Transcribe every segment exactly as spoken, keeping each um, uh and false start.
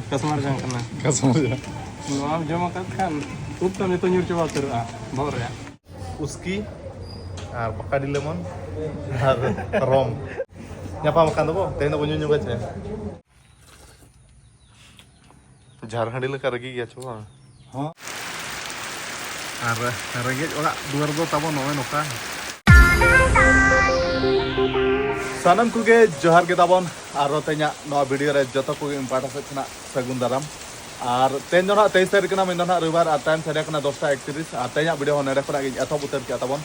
ᱠᱟᱥᱢᱟᱨ ᱡᱟᱝ ᱠᱟᱱᱟ᱾ ᱠᱟᱥᱢᱟᱨ ᱡᱟᱝ᱾ ᱱᱚᱣᱟᱢ ᱡᱚᱢ ᱟᱠᱟᱫ ᱠᱷᱟᱱ ᱩᱵ ᱛᱟᱢ ᱡᱚᱛᱚ ᱧᱩᱨ ᱪᱟᱵᱟ ᱩᱛᱟᱹᱨᱚᱜᱼᱟ ᱵᱚᱦᱚᱜ ᱨᱮᱭᱟᱜ᱾ ᱩᱥᱠᱤ ᱟᱨ ᱵᱟᱠᱟᱰᱤ ᱞᱮᱢᱚᱱ ᱟᱨ ᱨᱚᱢ᱾ ᱧᱟᱯᱟᱢ ᱟᱠᱟᱱ ᱫᱚᱵᱚ, ᱛᱮᱦᱮᱧ ᱫᱚᱵᱚ ᱧᱩ ᱧᱚᱜᱟ ᱪᱮ? ᱡᱷᱟᱨᱦᱟᱺᱰᱤ ᱞᱮᱠᱟ ᱨᱟᱹᱜᱤ ᱜᱮᱭᱟ ᱪᱚ ᱵᱟᱝ? ᱦᱚᱸ᱾ ᱟᱨ ᱨᱮᱸᱜᱮᱡ ᱚᱲᱟᱜ ᱫᱩᱣᱟᱹᱨ ᱫᱚ ᱛᱟᱵᱚ ᱱᱚᱜᱼᱚᱭ ᱱᱚᱝᱠᱟ᱾ ᱥᱟᱱᱟᱢ ᱠᱚᱜᱮ ᱡᱚᱦᱟᱨ ᱜᱮ ᱛᱟᱵᱚᱱ, ᱟᱨ ᱛᱮᱦᱮᱧᱟᱜ ᱱᱚᱣᱟ ᱵᱷᱤᱰᱤᱭᱳ ᱨᱮ ᱡᱚᱛᱚ ᱠᱚᱜᱮ ᱤᱧ ᱯᱟᱦᱴᱟ ᱥᱮᱫ ᱠᱷᱚᱱᱟᱜ ᱥᱟᱹᱜᱩᱱ ᱫᱟᱨᱟᱢ᱾ ᱟᱨ ᱛᱮᱦᱮᱧ ᱫᱚ ᱱᱟᱦᱟᱜ ᱛᱮᱭᱤᱥ ᱛᱟᱹᱨᱤᱠᱷ ᱠᱟᱱᱟ, ᱢᱮᱱᱫᱚ ᱱᱟᱦᱟᱜ ᱨᱚᱵᱤᱵᱟᱨ, ᱟᱨ ᱴᱟᱭᱤᱢ ᱥᱟᱰᱮ ᱠᱟᱱᱟ ᱫᱚᱥᱴᱟ ᱮᱠᱛᱨᱤᱥ, ᱟᱨ ᱛᱮᱦᱮᱧᱟᱜ ᱵᱷᱤᱰᱤᱭᱳ ᱦᱚᱸ ᱱᱚᱰᱮ ᱠᱷᱚᱱᱟᱜ ᱜᱤᱧ ᱮᱛᱚᱦᱚᱵ ᱩᱛᱟᱹᱨ ᱠᱮᱜᱼᱟ ᱛᱟᱵᱚᱱ᱾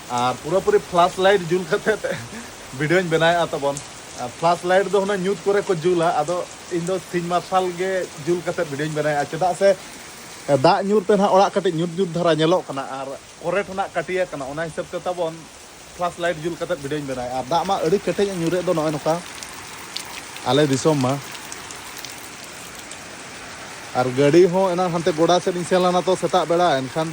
ᱟᱨ ᱯᱩᱨᱟᱹᱯᱩᱨᱤ ᱯᱷᱞᱟᱥ ᱞᱟᱭᱤᱴ ᱡᱩᱞ ᱠᱟᱛᱮᱫ ᱵᱷᱤᱰᱤᱭᱳᱧ ᱵᱮᱱᱟᱣᱮᱫᱼᱟ ᱛᱟᱵᱚᱱ᱾ ᱟᱨ ᱯᱷᱞᱟᱥ ᱞᱟᱭᱤᱴ ᱫᱚ ᱦᱩᱱᱟᱹᱝ ᱧᱩᱛ ᱠᱚᱨᱮ ᱠᱚ ᱡᱩᱞᱟ, ᱟᱫᱚ ᱤᱧ ᱫᱚ ᱥᱤᱧ ᱢᱟᱨᱥᱟᱞ ᱜᱮ ᱡᱩᱞ ᱠᱟᱛᱮᱫ ᱵᱷᱤᱰᱤᱭᱳᱧ ᱵᱮᱱᱟᱣᱮᱫᱼᱟ, ᱪᱮᱫᱟᱜ ᱥᱮ ᱫᱟᱜ ᱧᱩᱨ ᱛᱮ ᱱᱟᱦᱟᱜ ᱚᱲᱟᱜ ᱠᱟᱹᱴᱤᱡ ᱧᱩᱛ ᱧᱩᱛ ᱫᱷᱟᱨᱟ ᱧᱮᱞᱚᱜ ᱠᱟᱱᱟ ᱟᱨ ᱠᱚᱨᱮᱱᱴ ᱦᱚᱸ ᱱᱟᱦᱟᱜ ᱠᱟᱹᱴᱤᱭᱟ ᱠᱟᱱᱟ, ᱚᱱᱟ ᱦᱤᱥᱟᱹᱵ ᱛᱮ ᱛᱟᱵᱚᱱ ᱯᱷᱞᱟᱥ ᱞᱟᱭᱤᱴ ᱡᱩᱞ ᱠᱟᱛᱮᱫ ᱵᱷᱤᱰᱤᱭᱳᱧ ᱵᱮᱱᱟᱣᱮᱫᱼᱟ᱾ ᱟᱨ ᱫᱟᱜ ᱢᱟ ᱟᱹᱰᱤ ᱠᱮᱴᱮᱡ ᱧᱩᱨᱮᱫ ᱫᱚ ᱱᱚᱜᱼᱚᱭ ᱱᱚᱝᱠᱟ ᱟᱞᱮ ᱫᱤᱥᱚᱢ ᱢᱟ᱾ ᱟᱨ ᱜᱟᱹᱰᱤ ᱦᱚᱸ ᱮᱱᱟᱝ ᱦᱟᱱᱛᱮ ᱜᱚᱰᱟ ᱥᱮᱫ ᱤᱧ ᱥᱮᱱ ᱞᱮᱱᱟ ᱛᱚ ᱥᱮᱛᱟᱜ ᱵᱮᱲᱟ, ᱮᱱᱠᱷᱟᱱ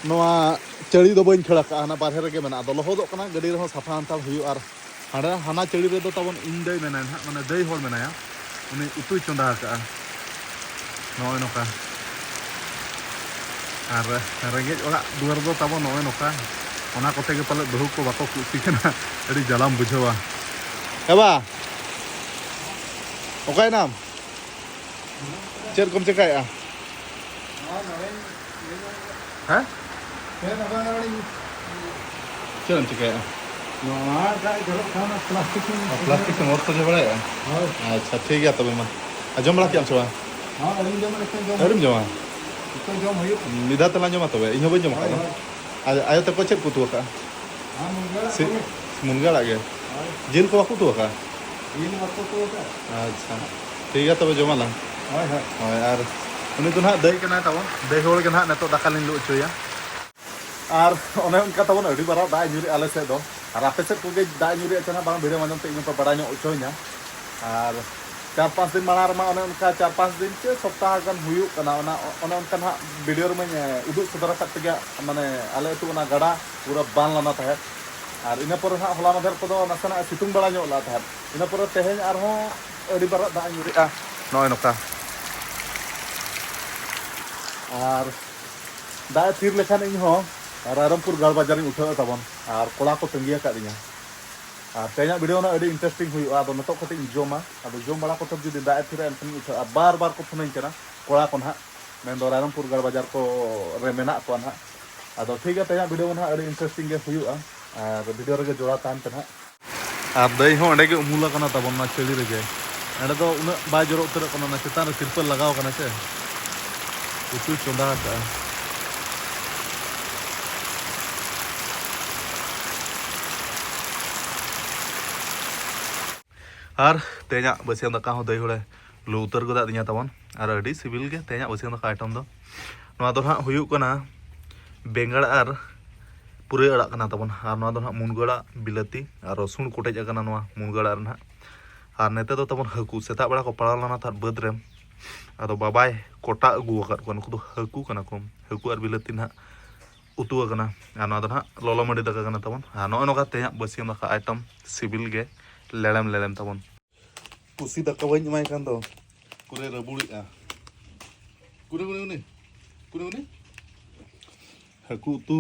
ᱱᱚᱣᱟ ᱪᱟᱹᱲᱤ ᱫᱚ ᱵᱟᱹᱧ ᱠᱷᱟᱹᱲ ᱟᱠᱟᱫᱼᱟ, ᱦᱟᱱᱟ ᱵᱟᱨᱦᱮ ᱨᱮᱜᱮ ᱢᱮᱱᱟᱜᱼᱟ᱾ ᱟᱫᱚ ᱞᱚᱦᱚᱫᱚᱜ ᱠᱟᱱᱟ, ᱜᱟᱹᱰᱤ ᱨᱮᱦᱚᱸ ᱥᱟᱯᱷᱟ ᱦᱟᱱᱛᱟᱲ ᱦᱩᱭᱩᱜᱼᱟ᱾ ᱟᱨ ᱦᱟᱸᱰᱮ ᱦᱟᱱᱟ ᱪᱟᱹᱲᱤ ᱨᱮᱫᱚ ᱛᱟᱵᱚᱱ ᱤᱧ ᱫᱟᱹᱭ ᱢᱮᱱᱟᱭᱟ ᱱᱟᱦᱟᱜ, ᱢᱟᱱᱮ ᱫᱟᱹᱭ ᱦᱚᱲ ᱢᱮᱱᱟᱭᱟ, ᱩᱱᱤ ᱩᱛᱩᱭ ᱪᱚᱸᱫᱟ ᱟᱠᱟᱫᱼᱟ ᱱᱚᱜᱼᱚᱭ ᱱᱚᱝᱠᱟ᱾ ᱟᱨ ᱨᱮᱸᱜᱮᱡ ᱚᱲᱟᱜ ᱫᱩᱣᱟᱹᱨ ᱫᱚ ᱛᱟᱵᱚᱱ ᱱᱚᱜᱼᱚᱭ ᱱᱚᱝᱠᱟ, ᱚᱱᱟ ᱠᱚᱛᱮ ᱜᱮ ᱯᱟᱞᱮᱫ ᱵᱟᱹᱦᱩ ᱠᱚ ᱵᱟᱠᱚ ᱠᱩᱥᱤ ᱠᱟᱱᱟ᱾ ᱟᱹᱰᱤ ᱡᱟᱞᱟᱢ ᱵᱩᱡᱷᱟᱹᱣᱟ᱾ ᱮ ᱵᱟ, ᱚᱠᱟᱭᱮᱱᱟᱢ? ᱪᱮᱫ ᱠᱚᱢ ᱪᱮᱠᱟᱭᱮᱫᱼᱟ? ᱦᱮᱸ? ᱪᱮᱫ ᱮᱢ ᱪᱤᱠᱟᱹᱭᱮᱫᱼᱟ? ᱱᱚᱣᱟ ᱫᱟᱜ ᱡᱚᱨᱚᱜ ᱠᱟᱱᱟ, ᱯᱞᱟᱥᱴᱤᱠ ᱤᱧ ᱚ, ᱯᱞᱟᱥᱴᱤᱠ ᱛᱮᱢ ᱚᱨ ᱥᱚᱡᱷᱮ ᱵᱟᱲᱟᱭᱮᱫᱼᱟ? ᱦᱳᱭ᱾ ᱟᱪᱪᱷᱟ, ᱴᱷᱤᱠ ᱜᱮᱭᱟ ᱛᱚᱵᱮ ᱢᱟ᱾ ᱟᱨ ᱡᱚᱢ ᱵᱟᱲᱟ ᱠᱮᱫ ᱟᱢ ᱥᱮ ᱵᱟᱝ? ᱦᱚᱸ, ᱟᱹᱣᱨᱤᱧ ᱡᱚᱢᱟ, ᱱᱤᱛᱚᱜ ᱡᱚᱢ ᱟᱹᱣᱨᱤᱢ ᱦᱩᱭᱩᱜ᱾ ᱡᱚᱢᱟ? ᱱᱤᱛᱚᱜ ᱡᱚᱢ ᱦᱩᱭᱩᱜ᱾ ᱢᱤᱫ ᱫᱷᱟᱣ ᱛᱮᱞᱟᱝ ᱡᱚᱢᱟ ᱛᱚᱵᱮ, ᱤᱧ ᱦᱚᱸ ᱵᱟᱹᱧ ᱡᱚᱢ ᱟᱠᱟᱫᱟ᱾ ᱦᱳᱭ, ᱦᱳᱭ᱾ ᱟᱨ ᱟᱭᱳ ᱛᱟᱠᱚ ᱪᱮᱫ ᱠᱚ ᱩᱛᱩ ᱟᱠᱟᱫᱼᱟ? ᱦᱮᱸ, ᱢᱩᱱᱜᱟᱹ ᱟᱲᱟᱜ ᱥᱤ-, ᱠᱚ᱾ ᱢᱩᱱᱜᱟᱹ ᱟᱲᱟᱜ ᱜᱮ? ᱦᱳᱭ᱾ ᱡᱤᱞ ᱠᱚ ᱵᱟᱠᱚ ᱩᱛᱩ ᱟᱠᱟᱫᱼᱟ? ᱡᱤᱞ ᱵᱟᱠᱚ ᱩᱛᱩ ᱟᱠᱟᱫᱼᱟ᱾ ᱟᱪᱪᱷᱟ, ᱴᱷᱤᱠ ᱜᱮᱭᱟ ᱛᱚᱵᱮ, ᱡᱚᱢᱟᱞᱟᱝ᱾ ᱦᱳᱭ, ᱦᱳᱭ᱾ ᱦᱳᱭ, ᱟᱨ ᱩᱱᱤ ᱫᱚ ᱱᱟᱦᱟᱜ ᱫᱟᱹᱭ ᱠᱟᱱᱟᱭ ᱛᱟᱵᱚᱱ, ᱫᱟᱹᱭ ᱦᱚᱲ ᱜᱮ ᱱᱟᱦᱟᱜ ᱱᱤᱛᱚᱜ ᱫᱟᱠᱟ ᱞᱤᱧ ᱞᱩ ᱦᱚᱪᱚᱭᱟ᱾ ᱟᱨ ᱚᱱᱮ ᱚᱱᱠᱟ ᱛᱟᱵᱚᱱ ᱟᱹᱰᱤ ᱢᱟᱨᱟᱝ ᱫᱟᱜ ᱮ ᱧᱩᱨᱮᱜᱼᱟ ᱟᱞᱮ ᱥᱮᱫ ᱫᱚ᱾ ᱟᱨ ᱟᱯᱮ ᱥᱮᱫ ᱠᱚᱜᱮ ᱫᱟᱜ ᱮ ᱧᱩᱨᱮᱜᱼᱟ ᱪᱮ ᱱᱟᱦᱟᱜ ᱵᱟᱝ, ᱵᱷᱤᱰᱤᱭᱳ ᱢᱟᱫᱽᱫᱷᱚᱢ ᱛᱮ ᱤᱧ ᱦᱚᱸᱯᱮ ᱵᱟᱲᱟᱭ ᱧᱚᱜ ᱦᱚᱪᱚᱧᱟ᱾ ᱟᱨ ᱪᱟᱨ ᱯᱟᱸᱪ ᱫᱤᱱ ᱢᱟᱲᱟᱝ ᱨᱮᱢᱟ ᱚᱱᱮ ᱚᱱᱠᱟ ᱪᱟᱨ ᱯᱟᱸᱪ ᱫᱤᱱ ᱪᱮ ᱥᱚᱯᱛᱟᱦᱚ ᱜᱟᱱ ᱦᱩᱭᱩᱜ ᱠᱟᱱᱟ, ᱚᱱᱟ, ᱚᱱᱮ ᱚᱱᱠᱟ ᱱᱟᱦᱟᱜ ᱵᱷᱤᱰᱤᱭᱳ ᱨᱮᱢᱟᱧ, ᱮ, ᱩᱫᱩᱜ ᱥᱚᱫᱚᱨ ᱟᱠᱟᱫ ᱯᱮᱜᱮᱭᱟ, ᱢᱟᱱᱮ ᱟᱞᱮ ᱟᱹᱛᱩ ᱚᱱᱟ ᱜᱟᱰᱟ ᱯᱩᱨᱟᱹ ᱵᱟᱱ ᱞᱮᱱᱟ ᱛᱟᱦᱮᱸᱫ᱾ ᱟᱨ ᱤᱱᱟᱹ ᱯᱚᱨᱮ ᱱᱟᱦᱟᱜ ᱦᱚᱞᱟ ᱢᱟᱫᱷᱮᱨ ᱠᱚᱫᱚ ᱱᱟᱥᱮᱱᱟᱜ ᱮ ᱥᱤᱛᱩᱝ ᱵᱟᱲᱟ ᱧᱚᱜ ᱞᱮᱫᱟ ᱛᱟᱦᱮᱸᱫ, ᱤᱱᱟᱹ ᱯᱚᱨᱮ ᱛᱮᱦᱮᱧ ᱟᱨᱦᱚᱸ ᱟᱹᱰᱤ ᱢᱟᱨᱟᱝ ᱫᱟᱜ ᱮ ᱧᱩᱨᱮᱜᱼᱟ᱾ ᱱᱚᱜᱼᱚᱭ ᱱᱚᱝᱠᱟ᱾ ᱟᱨ ᱫᱟᱜ ᱮ ᱛᱷᱤᱨ ᱞᱮᱠᱷᱟᱱ ᱤᱧ ᱦᱚᱸ ᱨᱟᱭᱨᱚᱝᱯᱩᱨ ᱜᱟᱲ ᱵᱟᱡᱟᱨᱤᱧ ᱩᱴᱷᱟᱹᱜᱼᱟ ᱛᱟᱵᱚᱱ, ᱟᱨ ᱠᱚᱲᱟ ᱠᱚ ᱛᱟᱺᱜᱤ ᱟᱠᱟᱫᱤᱧᱟ᱾ ᱟᱨ ᱛᱮᱦᱮᱧᱟᱜ ᱵᱷᱤᱰᱤᱭᱳ ᱱᱟᱜ ᱟᱹᱰᱤ ᱤᱱᱴᱟᱨᱮᱥᱴᱤᱝ ᱦᱩᱭᱩᱜᱼᱟ᱾ ᱟᱫᱚ ᱱᱤᱛᱚᱜ ᱠᱟᱹᱴᱤᱡ ᱤᱧ ᱡᱚᱢᱟ, ᱟᱫᱚ ᱡᱚᱢ ᱵᱟᱲᱟ ᱠᱟᱛᱮ ᱡᱩᱫᱤ ᱫᱟᱜ ᱮ ᱛᱷᱤᱨᱟ ᱮᱱᱠᱷᱟᱱ ᱤᱧ ᱩᱴᱷᱟᱹᱜᱼᱟ᱾ ᱵᱟᱨ ᱵᱟᱨ ᱠᱚ ᱯᱷᱳᱱᱟᱹᱧ ᱠᱟᱱᱟ ᱠᱚᱲᱟ ᱠᱚ ᱱᱟᱦᱟᱜ, ᱢᱮᱱᱫᱚ ᱨᱟᱭᱨᱚᱝᱯᱩᱨ ᱜᱟᱲ ᱵᱟᱡᱟᱨ ᱠᱚ ᱨᱮ ᱢᱮᱱᱟᱜ ᱠᱚᱣᱟ ᱱᱟᱦᱟᱜ᱾ ᱟᱫᱚ ᱴᱷᱤᱠ ᱜᱮᱭᱟ, ᱛᱮᱦᱮᱧᱟᱜ ᱵᱷᱤᱰᱤᱭᱳ ᱱᱟᱦᱟᱜ ᱟᱹᱰᱤ ᱤᱱᱴᱟᱨᱮᱥᱴᱤᱝ ᱜᱮ ᱦᱩᱭᱩᱜᱼᱟ, ᱟᱨ ᱵᱷᱤᱰᱤᱭᱳ ᱨᱮᱜᱮ ᱡᱚᱲᱟᱣ ᱛᱟᱦᱮᱱ ᱯᱮ ᱱᱟᱦᱟᱜ᱾ ᱟᱨ ᱫᱟᱹᱭ ᱦᱚᱸ ᱚᱸᱰᱮ ᱜᱮ ᱩᱢᱩᱞ ᱟᱠᱟᱱᱟ ᱛᱟᱵᱚᱱ, ᱚᱱᱟ ᱪᱟᱹᱲᱤ ᱨᱮᱜᱮ᱾ ᱚᱸᱰᱮ ᱫᱚ ᱩᱱᱟᱹᱜ ᱵᱟᱭ ᱡᱚᱨᱚ ᱩᱛᱟᱹᱨᱚᱜ ᱠᱟᱱᱟ, ᱚᱱᱟ ᱪᱮᱛᱟᱱ ᱨᱮ ᱛᱤᱨᱯᱚᱞ ᱞᱟᱜᱟᱣ ᱠᱟᱱᱟ ᱥᱮ᱾ ᱩᱛᱩᱭ ᱪᱚᱸᱫᱟ ᱟᱠᱟᱜᱼᱟ᱾ ᱟᱨ ᱛᱮᱦᱮᱧᱟᱜ ᱵᱟᱹᱥᱭᱟᱹᱢ ᱫᱟᱠᱟ ᱦᱚᱸ ᱫᱟᱹᱭ ᱦᱚᱲᱮ ᱞᱩ ᱩᱛᱟᱹᱨ ᱜᱚᱫᱟᱜ ᱫᱤᱧᱟ ᱛᱟᱵᱚᱱ᱾ ᱟᱨ ᱟᱹᱰᱤ ᱥᱤᱵᱤᱞ ᱜᱮ ᱛᱮᱦᱮᱧᱟᱜ ᱵᱟᱹᱥᱭᱟᱹᱢ ᱫᱟᱠᱟ ᱟᱭᱴᱮᱢ ᱫᱚ᱾ ᱱᱚᱣᱟ ᱫᱚ ᱱᱟᱦᱟᱜ ᱦᱩᱭᱩᱜ ᱠᱟᱱᱟ ᱵᱮᱸᱜᱟᱲ ᱟᱨ ᱯᱩᱨᱟᱹᱭ ᱟᱲᱟᱜ ᱠᱟᱱᱟ ᱛᱟᱵᱚᱱ᱾ ᱟᱨ ᱱᱚᱣᱟ ᱫᱚ ᱱᱟᱦᱟᱜ ᱢᱩᱱᱜᱟᱹ ᱟᱲᱟᱜ ᱵᱤᱞᱟᱹᱛᱤ ᱟᱨ ᱨᱚᱥᱩᱱ ᱠᱚᱴᱮᱡ ᱟᱠᱟᱱᱟ ᱱᱚᱣᱟ ᱢᱩᱱᱜᱟᱹ ᱟᱲᱟᱜ ᱨᱮ ᱱᱟᱦᱟᱜ᱾ ᱟᱨ ᱱᱚᱛᱮ ᱫᱚ ᱛᱟᱵᱚᱱ ᱦᱟᱹᱠᱩ, ᱥᱮᱛᱟᱜ ᱵᱮᱲᱟ ᱠᱚ ᱯᱟᱲᱟᱣ ᱞᱮᱱᱟ ᱛᱟᱦᱮᱸᱫ ᱵᱟᱹᱫᱽ ᱨᱮ, ᱟᱫᱚ ᱵᱟᱵᱟᱭ ᱠᱚᱴᱟ ᱟᱹᱜᱩ ᱟᱠᱟᱫ ᱠᱚᱣᱟ᱾ ᱱᱩᱠᱩ ᱫᱚ ᱦᱟᱹᱠᱩ ᱠᱟᱱᱟ ᱠᱚ, ᱦᱟᱹᱠᱩ ᱟᱨ ᱵᱤᱞᱟᱹᱛᱤ ᱱᱟᱦᱟᱜ ᱩᱛᱩ ᱟᱠᱟᱱᱟ᱾ ᱟᱨ ᱱᱚᱣᱟ ᱫᱚ ᱱᱟᱦᱟᱜ ᱞᱚᱞᱚ ᱢᱟᱹᱰᱤ ᱫᱟᱠᱟ ᱠᱟᱱᱟ ᱛᱟᱵᱚᱱ᱾ ᱟᱨ ᱱᱚᱜᱼᱚᱭ ᱱᱚᱝᱠᱟ ᱛᱮᱦᱮᱧᱟᱜ ᱵᱟᱹᱥᱭᱟᱹᱢ ᱫᱟᱠᱟ ᱟᱭᱴᱮᱢ ᱥᱤᱵᱤᱞ ᱜᱮ ᱞᱮᱲᱮᱢ ᱞᱮᱲᱮᱢ ᱛᱟᱵᱚᱱ᱾ ᱯᱩᱥᱤ ᱫᱟᱠᱟ ᱵᱟᱹᱧ ᱮᱢᱟᱭ ᱠᱷᱟᱱ ᱫᱚ ᱯᱩᱨᱟᱹ ᱨᱟᱹᱵᱩᱲᱮᱜᱼᱟ᱾ ᱠᱩᱱᱤ, ᱠᱩᱱᱤ, ᱠᱩᱱᱤ, ᱠᱩᱱᱤ, ᱠᱩᱱᱤ᱾ ᱦᱟᱹᱠᱩ ᱩᱛᱩ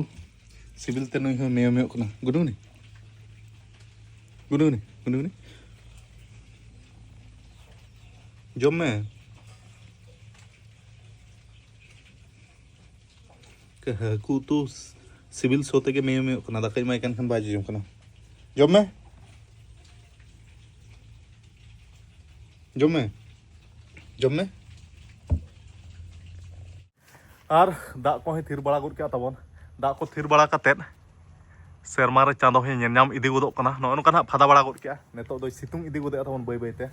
ᱥᱤᱵᱤᱞ ᱛᱮ ᱱᱩᱭ ᱦᱚᱸ ᱢᱮᱭᱚ ᱢᱮᱭᱚᱜ ᱠᱟᱱᱟ᱾ ᱜᱩᱰᱩ, ᱠᱩᱱᱤ, ᱜᱩᱰᱩ, ᱠᱩᱱᱤ, ᱜᱩᱰᱩ, ᱠᱩᱱᱤ᱾ ᱡᱚᱢ ᱢᱮ᱾ ᱦᱟᱹᱠᱩ ᱩᱛᱩ ᱥᱤᱵᱤᱞ ᱥᱚ ᱛᱮᱜᱮ ᱢᱮᱭᱚ ᱢᱮᱭᱚᱜ ᱠᱟᱱᱟ᱾ ᱫᱟᱠᱟᱧ ᱮᱢᱟᱭ ᱠᱟᱱ ᱠᱷᱟᱱ ᱵᱟᱭ ᱡᱚᱡᱚᱢ ᱠᱟᱱᱟ᱾ ᱡᱚᱢ ᱢᱮ, ᱡᱚᱢ ᱢᱮ, ᱡᱚᱢ ᱢᱮ᱾ ᱟᱨ ᱫᱟᱜ ᱠᱚᱦᱚᱸᱭ ᱛᱷᱤᱨ ᱵᱟᱲᱟ ᱜᱚᱫ ᱠᱮᱜᱼᱟ ᱛᱟᱵᱚᱱ᱾ ᱫᱟᱜ ᱠᱚ ᱛᱷᱤᱨ ᱵᱟᱲᱟ ᱠᱟᱛᱮᱫ ᱥᱮᱨᱢᱟ ᱨᱮ ᱪᱟᱸᱫᱚ ᱦᱚᱸᱭ ᱧᱮᱞ ᱧᱟᱢ ᱤᱫᱤ ᱜᱚᱫᱚᱜ ᱠᱟᱱᱟ᱾ ᱱᱚᱜᱼᱚ ᱱᱚᱝᱠᱟ ᱱᱟᱦᱟᱜ ᱯᱷᱟᱫᱟ ᱵᱟᱲᱟ ᱜᱚᱫ ᱠᱮᱜᱼᱟ᱾ ᱱᱤᱛᱚᱜ ᱫᱚᱭ ᱥᱤᱛᱩᱝ ᱤᱫᱤ ᱜᱚᱫᱮᱜᱼᱟ ᱛᱟᱵᱚᱱ ᱵᱟᱹᱭ ᱵᱟᱹᱭ ᱛᱮ᱾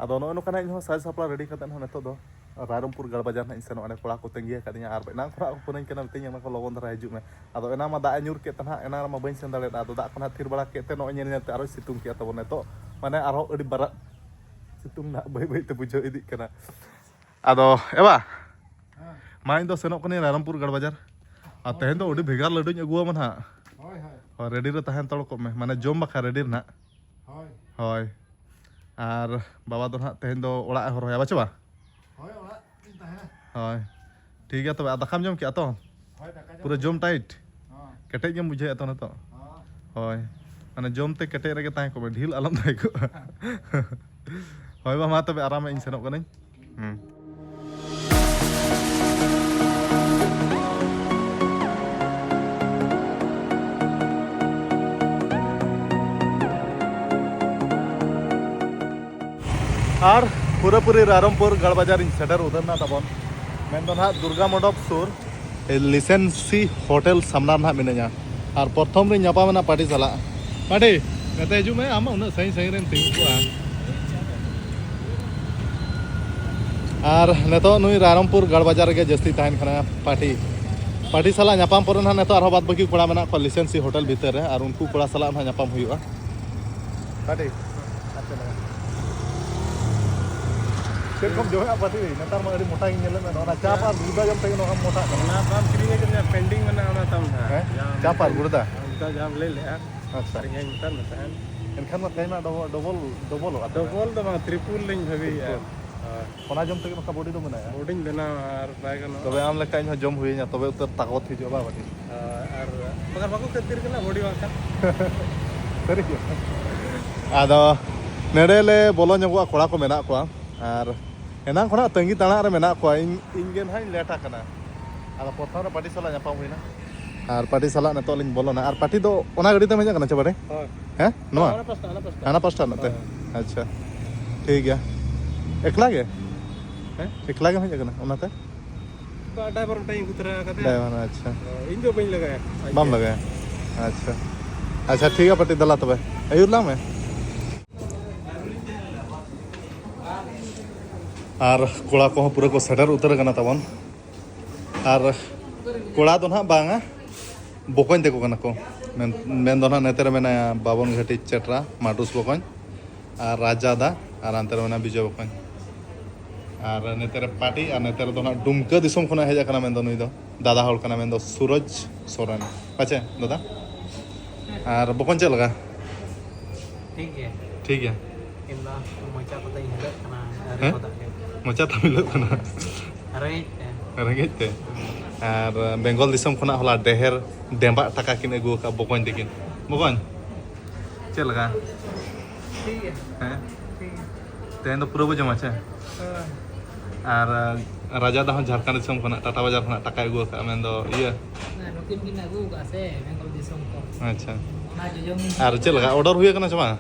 ᱟᱫᱚ ᱱᱚᱜᱼᱚ ᱱᱚᱝᱠᱟ ᱱᱟᱦᱟᱜ ᱤᱧ ᱦᱚᱸ ᱥᱟᱡᱽ ᱥᱟᱯᱲᱟᱣ ᱨᱮᱰᱤ ᱠᱟᱛᱮᱫ ᱦᱚᱸ ᱱᱤᱛᱚᱜ ᱫᱚ ᱨᱟᱭᱨᱚᱝᱯᱩᱨ ᱜᱟᱲ ᱵᱟᱡᱟᱨ ᱱᱟᱦᱟᱜ ᱤᱧ ᱥᱮᱱᱚᱜᱼᱟ᱾ ᱚᱸᱰᱮ ᱠᱚᱲᱟ ᱠᱚ ᱛᱟᱺᱜᱤ ᱟᱠᱟᱫᱤᱧᱟ, ᱟᱨ ᱮᱱᱟᱝ ᱠᱷᱚᱱᱟᱜ ᱠᱚ ᱯᱷᱳᱱᱟᱹᱧ ᱠᱟᱱᱟ, ᱢᱤᱛᱟᱹᱧ ᱠᱟᱱᱟ ᱠᱚ, "ᱞᱚᱜᱚᱱ ᱫᱷᱟᱨᱟ ᱦᱤᱡᱩᱜ ᱢᱮ᱾" ᱟᱫᱚ ᱮᱱᱟᱝ ᱢᱟ ᱫᱟᱜ ᱮ ᱧᱩᱨ ᱠᱮᱫ ᱛᱟᱦᱮᱱᱟ, ᱮᱱᱟᱝ ᱨᱮᱢᱟ ᱵᱟᱹᱧ ᱥᱮᱱ ᱫᱟᱲᱮᱭᱟᱫᱟ᱾ ᱟᱫᱚ ᱫᱟᱜ ᱠᱚ ᱱᱟᱦᱟᱜ ᱛᱷᱤᱨ ᱵᱟᱲᱟ ᱠᱮᱫ ᱛᱮ ᱱᱚᱜᱼᱚᱭ ᱧᱮᱞ ᱧᱮᱞ ᱛᱮ ᱟᱨᱚᱭ ᱥᱤᱛᱩᱝ ᱠᱮᱜᱼᱟ ᱛᱟᱵᱚᱱ᱾ ᱱᱤᱛᱚᱜ ᱢᱟᱱᱮ ᱟᱨᱦᱚᱸ ᱟᱹᱰᱤ ᱵᱟᱨᱟᱜ ᱥᱤᱛᱩᱝ ᱱᱟᱦᱟᱜ ᱵᱟᱹᱭ ᱵᱟᱹᱭ ᱛᱮ ᱵᱩᱡᱷᱟᱹᱣ ᱤᱫᱤᱜ ᱠᱟᱱᱟ᱾ ᱟᱫᱚ ᱮ ᱵᱟ, ᱢᱟ ᱤᱧ ᱫᱚ ᱥᱮᱱᱚᱜ ᱠᱟᱹᱱᱟᱹᱧ ᱨᱟᱭᱨᱚᱝᱯᱩᱨ ᱜᱟᱲ ᱵᱟᱡᱟᱨ᱾ ᱟᱨ ᱛᱮᱦᱮᱧ ᱫᱚ ᱟᱹᱰᱤ ᱵᱷᱮᱜᱟᱨ ᱞᱟᱹᱰᱩᱧ ᱟᱹᱜᱩᱣᱟᱢᱟ ᱱᱟᱦᱟᱜ᱾ ᱦᱳᱭ, ᱦᱳᱭ᱾ ᱦᱳᱭ, ᱨᱮᱰᱤ ᱨᱮ ᱛᱟᱦᱮᱸ ᱦᱟᱛᱟᱲ ᱠᱚᱜ ᱢᱮ, ᱢᱟᱱᱮ ᱡᱚᱢ ᱵᱟᱠᱷᱨᱟ ᱨᱮᱰᱤ ᱨᱮ ᱱᱟᱦᱟᱜ᱾ ᱦᱳᱭ᱾ ᱦᱳᱭ᱾ ᱟᱨ ᱵᱟᱵᱟ ᱫᱚ ᱱᱟᱦᱟᱜ ᱛᱮᱦᱮᱧ ᱫᱚ ᱚᱲᱟᱜ ᱮ ᱦᱚᱨᱦᱚᱭᱟ, ᱵᱟᱪᱮ ᱵᱟ? ᱦᱳᱭ, ᱚᱲᱟᱜ ᱨᱤᱧ ᱛᱟᱦᱮᱱᱟ᱾ ᱦᱳᱭ, ᱴᱷᱤᱠ ᱜᱮᱭᱟ ᱛᱚᱵᱮ᱾ ᱟᱨ ᱫᱟᱠᱟᱢ ᱡᱚᱢ ᱠᱮᱜᱼᱟ ᱛᱚ? ᱦᱳᱭ, ᱫᱟᱠᱟ ᱡᱚᱢ ᱯᱩᱨᱟᱹ ᱦᱩᱭ ᱡᱚᱢ ᱠᱟᱱᱟ᱾ ᱴᱟᱭᱤᱴ? ᱦᱚᱸ᱾ ᱠᱮᱴᱮᱡ ᱜᱮᱢ ᱵᱩᱡᱷᱟᱹᱣᱮᱫᱼᱟ ᱛᱚ ᱱᱤᱛᱚᱜ? ᱦᱚᱸ᱾ ᱦᱳᱭ, ᱢᱟᱱᱮ ᱡᱚᱢ ᱛᱮ ᱠᱮᱴᱮᱡ ᱨᱮᱜᱮ ᱛᱟᱦᱮᱸ ᱠᱚᱜ ᱢᱮ, ᱰᱷᱤᱞ ᱟᱞᱚᱢ ᱛᱟᱦᱮᱸ ᱠᱚᱜᱼᱟ᱾ ᱦᱳᱭ ᱵᱟ, ᱢᱟ ᱛᱚᱵᱮ ᱟᱨᱟᱢ ᱢᱮ, ᱤᱧ ᱥᱮᱱᱚᱜ ᱠᱟᱹᱱᱟᱹᱧ᱾ ᱦᱩᱸ᱾ ᱟᱨ ᱯᱩᱨᱟᱹᱯᱩᱨᱤ ᱨᱟᱭᱨᱚᱝᱯᱩᱨ ᱜᱟᱲ ᱵᱟᱡᱟᱨ ᱤᱧ ᱥᱮᱴᱮᱨ ᱩᱛᱟᱹᱨ ᱮᱱᱟ ᱛᱟᱵᱚᱱ᱾ ᱢᱮᱱᱫᱚ ᱱᱟᱦᱟᱜ ᱫᱩᱨᱜᱟ ᱢᱚᱱᱰᱚᱯ ᱥᱩᱨ ᱞᱤᱥᱮᱱᱥᱤ ᱦᱳᱴᱮᱞ ᱥᱟᱢᱱᱟ ᱨᱮ ᱱᱟᱦᱟᱜ ᱢᱤᱱᱟᱹᱧᱟ᱾ ᱟᱨ ᱯᱨᱚᱛᱷᱚᱢ ᱨᱤᱧ ᱧᱟᱯᱟᱢ ᱮᱱᱟ ᱯᱟᱴᱤ ᱥᱟᱞᱟᱜ᱾ ᱯᱟᱴᱤ, ᱱᱚᱛᱮ ᱦᱤᱡᱩᱜ ᱢᱮ, ᱟᱢ ᱩᱱᱟᱹᱜ ᱥᱟᱺᱜᱤᱧ ᱥᱟᱺᱜᱤᱧ ᱨᱮᱢ ᱛᱤᱸᱜᱩ ᱠᱚᱜᱼᱟ᱾ ᱟᱨ ᱱᱤᱛᱚᱜ ᱱᱩᱭ ᱨᱟᱭᱨᱚᱝᱯᱩᱨ ᱜᱟᱲ ᱵᱟᱡᱟᱨ ᱨᱮᱜᱮ ᱡᱟᱹᱥᱛᱤ ᱛᱟᱦᱮᱱ ᱠᱟᱱᱟ ᱯᱟᱴᱤ᱾ ᱯᱟᱴᱤ ᱥᱟᱞᱟᱜ ᱧᱟᱯᱟᱢ ᱯᱚᱨᱮ ᱱᱟᱦᱟᱜ ᱱᱤᱛᱚᱜ ᱟᱨᱦᱚᱸ ᱵᱟᱫ ᱵᱟᱹᱠᱤ ᱠᱚᱲᱟ ᱢᱮᱱᱟᱜ ᱠᱚᱣᱟ ᱞᱤᱥᱮᱱᱥᱤ ᱦᱳᱴᱮᱞ ᱵᱷᱤᱛᱟᱹᱨ ᱨᱮ, ᱟᱨ ᱩᱱᱠᱩ ᱠᱚᱲᱟ ᱥᱟᱞᱟᱜ ᱱᱟᱦᱟᱜ ᱧᱟᱯᱟᱢ ᱦᱩᱭᱩᱜᱼᱟ᱾ ᱯᱟᱴᱤ, ᱟᱪᱪᱷᱟ, ᱞᱟᱜᱟ᱾ ᱪᱮᱫ ᱠᱚᱢ ᱡᱚᱢᱮᱜᱼᱟ ᱯᱟᱴᱤ? ᱱᱮᱛᱟᱨ ᱢᱟ ᱟᱹᱰᱤ ᱢᱚᱴᱟ ᱜᱤᱧ ᱧᱮᱞᱮᱫ ᱢᱮ, ᱱᱚᱣᱟ ᱪᱟᱯ ᱟᱨ ᱜᱩᱲᱫᱟ ᱡᱚᱢ ᱛᱮᱜᱮ ᱱᱚᱣᱟ ᱢᱚᱴᱟᱜ ᱠᱟᱱᱟ᱾ ᱚᱱᱟ ᱵᱟᱢ ᱠᱤᱨᱤᱧ ᱠᱟᱫᱟ, pending ᱢᱮᱱᱟᱜᱼᱟ ᱚᱱᱟ ᱛᱟᱢ ᱱᱟᱦᱟᱜ᱾ ᱦᱮᱸ? ᱡᱟᱦᱟᱸ ᱪᱟᱯ ᱟᱨ ᱜᱩᱲᱫᱟ? ᱚᱱᱠᱟ ᱡᱟᱦᱟᱸᱢ ᱞᱟᱹᱭ ᱞᱮᱜᱼᱟ᱾ ᱟᱪᱪᱷᱟ᱾ ᱟᱨ ᱤᱧ ᱦᱚᱧ ᱢᱮᱛᱟᱫ ᱢᱮ ᱛᱟᱦᱮᱸᱱ᱾ ᱮᱱᱠᱷᱟᱱ ᱢᱟ ᱛᱮᱦᱮᱧ ᱢᱟ ᱰᱚᱵᱚᱞ, ᱰᱚᱵᱚᱞᱚᱜᱼᱟ ᱛᱚᱵᱮ᱾ ᱰᱚᱵᱚᱞ ᱫᱚ ᱵᱟᱝ, triple ᱞᱤᱧ ᱵᱷᱟᱹᱵᱤᱭᱮᱫᱼᱟ᱾ Triple᱾ ᱦᱳᱭ᱾ ᱚᱱᱟ ᱡᱚᱢ ᱛᱮᱜᱮ ᱱᱚᱝᱠᱟ body ᱫᱚ ᱢᱮᱱᱟᱜᱼᱟ᱾ Bodyᱧ ᱵᱮᱱᱟᱣᱟ ᱟᱨ ᱵᱟᱭ ᱜᱟᱱᱚᱜᱼᱟ᱾ ᱛᱚᱵᱮ ᱟᱢ ᱞᱮᱠᱟ ᱤᱧ ᱦᱚᱸ ᱡᱚᱢ ᱦᱩᱭᱟᱹᱧᱟ, ᱛᱚᱵᱮ ᱩᱛᱟᱹᱨ ᱛᱟᱠᱚᱛ ᱦᱤᱡᱩᱜᱼᱟ ᱵᱟᱝ ᱵᱟᱹᱴᱤ? ᱦᱳᱭ, ᱟᱨ ᱵᱟᱠᱷᱟᱱ ᱵᱟᱠᱚ ᱠᱷᱟᱹᱛᱤᱨ ᱠᱟᱱᱟ body ᱵᱟᱝᱠᱷᱟᱱ᱾ ᱥᱟᱹᱨᱤ ᱜᱮ᱾ ᱟᱫᱚ ᱱᱮᱰᱮ ᱞᱮ ᱵᱚᱞᱚ ᱧᱚᱜᱚᱜᱼᱟ, ᱠᱚᱲᱟ ᱠᱚ ᱢᱮᱱᱟᱜ ᱠᱚᱣᱟ᱾ ᱟᱨ ᱮᱱᱟᱝ ᱠᱷᱚᱱᱟᱜ ᱛᱟᱺᱜᱤ ᱛᱟᱲᱟᱜ ᱨᱮ ᱢᱮᱱᱟᱜ ᱠᱚᱣᱟ᱾ ᱤᱧ, ᱤᱧ ᱜᱮ ᱱᱟᱦᱟᱜ ᱤᱧ late ᱟᱠᱟᱱᱟ᱾ ᱟᱫᱚ ᱯᱨᱚᱛᱷᱚᱢ ᱨᱮ ᱯᱟᱴᱤ ᱥᱟᱞᱟᱜ ᱧᱟᱯᱟᱢ ᱦᱩᱭᱱᱟ᱾ ᱟᱨ ᱯᱟᱴᱤ ᱥᱟᱞᱟᱜ ᱱᱤᱛᱚᱜ ᱞᱤᱧ ᱵᱚᱞᱚᱱᱟ᱾ ᱟᱨ ᱯᱟᱴᱤ ᱫᱚ ᱚᱱᱟ ᱜᱟᱹᱰᱤ ᱛᱮᱢ ᱦᱮᱡ ᱟᱠᱟᱱᱟ ᱪᱮ ᱵᱟᱴᱤ? ᱦᱳᱭ᱾ ᱦᱮᱸ? ᱱᱚᱣᱟ? ᱦᱟᱱᱟ ᱯᱟᱥᱴᱟ, ᱦᱟᱱᱟ ᱯᱟᱥᱴᱟ᱾ ᱦᱟᱱᱟ ᱯᱟᱥᱴᱟ ᱨᱮᱱᱟᱜ ᱛᱮ? ᱦᱳᱭ᱾ ᱟᱪᱪᱷᱟ᱾ ᱴᱷᱤᱠ ᱜᱮᱭᱟ᱾ ᱮᱠᱞᱟ ᱜᱮ? ᱦᱮᱸ? ᱮᱠᱞᱟ ᱜᱮᱢ ᱦᱮᱡ ᱟᱠᱟᱱᱟ ᱚᱱᱟᱛᱮ? ᱵᱟ, driver ᱢᱤᱫᱴᱟᱝ ᱤᱧ ᱟᱹᱜᱩ ᱛᱚᱨᱟ ᱟᱠᱟᱫᱮᱭᱟ᱾ Driver, ᱟᱪᱪᱷᱟ᱾ ᱤᱧ ᱫᱚ ᱵᱟᱹᱧ ᱞᱟᱜᱟᱭᱟ᱾ ᱵᱟᱢ ᱞᱟᱜᱟᱭᱟ? ᱟᱪᱪᱷᱟ᱾ ᱟᱪᱪᱷᱟ, ᱴᱷᱤᱠ ᱜᱮᱭᱟ ᱯᱟᱴᱤ, ᱫᱮᱞᱟ ᱛᱚᱵᱮ᱾ ᱟᱹᱭᱩᱨ ᱞᱟᱝ ᱢᱮ᱾ ᱟᱨ ᱠᱚᱲᱟ ᱠᱚᱦᱚᱸ ᱯᱩᱨᱟᱹ ᱠᱚ ᱥᱮᱴᱮᱨ ᱩᱛᱟᱹᱨ ᱟᱠᱟᱱᱟ ᱛᱟᱵᱚᱱ᱾ ᱟᱨ ᱠᱚᱲᱟ ᱫᱚ ᱱᱟᱦᱟᱜ ᱵᱟᱝᱟ, ᱵᱚᱠᱚᱧ ᱛᱟᱠᱚ ᱠᱟᱱᱟ ᱠᱚ᱾ ᱢᱮᱱ, ᱢᱮᱱ ᱫᱚ ᱱᱟᱦᱟᱜ ᱱᱚᱛᱮ ᱨᱮ ᱢᱮᱱᱟᱭᱟ ᱵᱟᱵᱚᱱ ᱜᱷᱟᱹᱴᱤ ᱪᱮᱴᱨᱟ, ᱢᱟᱴᱩᱥ ᱵᱚᱠᱚᱧ, ᱟᱨ ᱨᱟᱡᱟ ᱫᱟ, ᱟᱨ ᱦᱟᱱᱛᱮ ᱨᱮ ᱢᱮᱱᱟᱭᱟ ᱵᱤᱡᱚᱭ ᱵᱚᱠᱚᱧ᱾ ᱟᱨ ᱱᱚᱛᱮ ᱨᱮ ᱯᱟᱴᱤ, ᱟᱨ ᱱᱚᱛᱮ ᱨᱮᱫᱚ ᱱᱟᱦᱟᱜ ᱰᱩᱢᱠᱟᱹ ᱫᱤᱥᱚᱢ ᱠᱷᱚᱱᱟᱜ ᱦᱮᱡ ᱟᱠᱟᱱᱟ, ᱢᱮᱱᱫᱚ ᱱᱩᱭ ᱫᱚ ᱫᱟᱫᱟ ᱦᱚᱲ ᱠᱟᱱᱟ, ᱢᱮᱱᱫᱚ ᱥᱩᱨᱚᱡᱽ ᱥᱚᱨᱮᱱ᱾ ᱟᱪᱪᱷᱟ ᱫᱟᱫᱟ, ᱟᱨ ᱵᱚᱠᱚᱧ ᱪᱮᱫ ᱞᱮᱠᱟ? ᱴᱷᱤᱠ ᱜᱮᱭᱟ᱾ ᱴᱷᱤᱠ ᱜᱮᱭᱟ᱾ ᱢᱚᱪᱟ ᱠᱚᱛᱮᱧ ᱦᱤᱞᱟᱹᱜ ᱠᱟᱱᱟ, ᱟᱹᱣᱨᱤ ᱦᱮᱸ? ᱦᱚᱫᱟᱜ ᱜᱮ᱾ ᱢᱚᱪᱟ ᱛᱟᱢ ᱦᱤᱞᱟᱹᱜ ᱠᱟᱱᱟ᱾ ᱨᱮᱸᱜᱮᱡ ᱛᱮ᱾ ᱨᱮᱸᱜᱮᱡ ᱛᱮ? ᱟᱨ ᱵᱮᱝᱜᱚᱞ ᱫᱤᱥᱚᱢ ᱠᱷᱚᱱᱟᱜ ᱦᱚᱞᱟ ᱰᱮᱦᱮᱨ ᱰᱮᱸᱵᱟᱜ ᱴᱟᱠᱟ ᱠᱤᱱ ᱟᱹᱜᱩ ᱟᱠᱟᱫ ᱵᱚᱠᱚᱧ ᱛᱟᱹᱠᱤᱱ᱾ ᱵᱚᱠᱚᱧ, ᱪᱮᱫ ᱞᱮᱠᱟ? ᱴᱷᱤᱠ ᱜᱮᱭᱟ᱾ ᱦᱮᱸ? ᱴᱷᱤᱠ ᱜᱮᱭᱟ᱾ ᱛᱮᱦᱮᱧ ᱫᱚ ᱯᱩᱨᱟᱹ ᱵᱚ ᱡᱚᱢᱟ ᱪᱮ? ᱦᱳᱭ᱾ ᱟᱨ ᱨᱟᱡᱟ ᱫᱟ ᱦᱚᱸ ᱡᱷᱟᱲᱠᱷᱚᱸᱰ ᱫᱤᱥᱚᱢ ᱠᱷᱚᱱᱟᱜ ᱴᱟᱴᱟ ᱵᱟᱡᱟᱨ ᱠᱷᱚᱱᱟᱜ ᱴᱟᱠᱟᱭ ᱟᱹᱜᱩ ᱟᱠᱟᱫᱼᱟ, ᱢᱮᱱᱫᱚ ᱤᱭᱟᱹ᱾ ᱦᱮᱸ, ᱱᱩᱠᱤᱱ ᱠᱤᱱ ᱟᱹᱜᱩ ᱟᱠᱟᱫᱼᱟ ᱥᱮ ᱵᱮᱝᱜᱚᱞ ᱫᱤᱥᱚᱢ ᱠᱚ᱾ ᱟᱪᱪᱷᱟ᱾ ᱚᱱᱟ ᱡᱚᱡᱚᱢ ᱟᱨ ᱪᱮᱫ ᱞᱮᱠᱟ, ᱚᱰᱟᱨ ᱦᱩᱭ ᱟᱠᱟᱱᱟ ᱥᱮ ᱵᱟᱝ?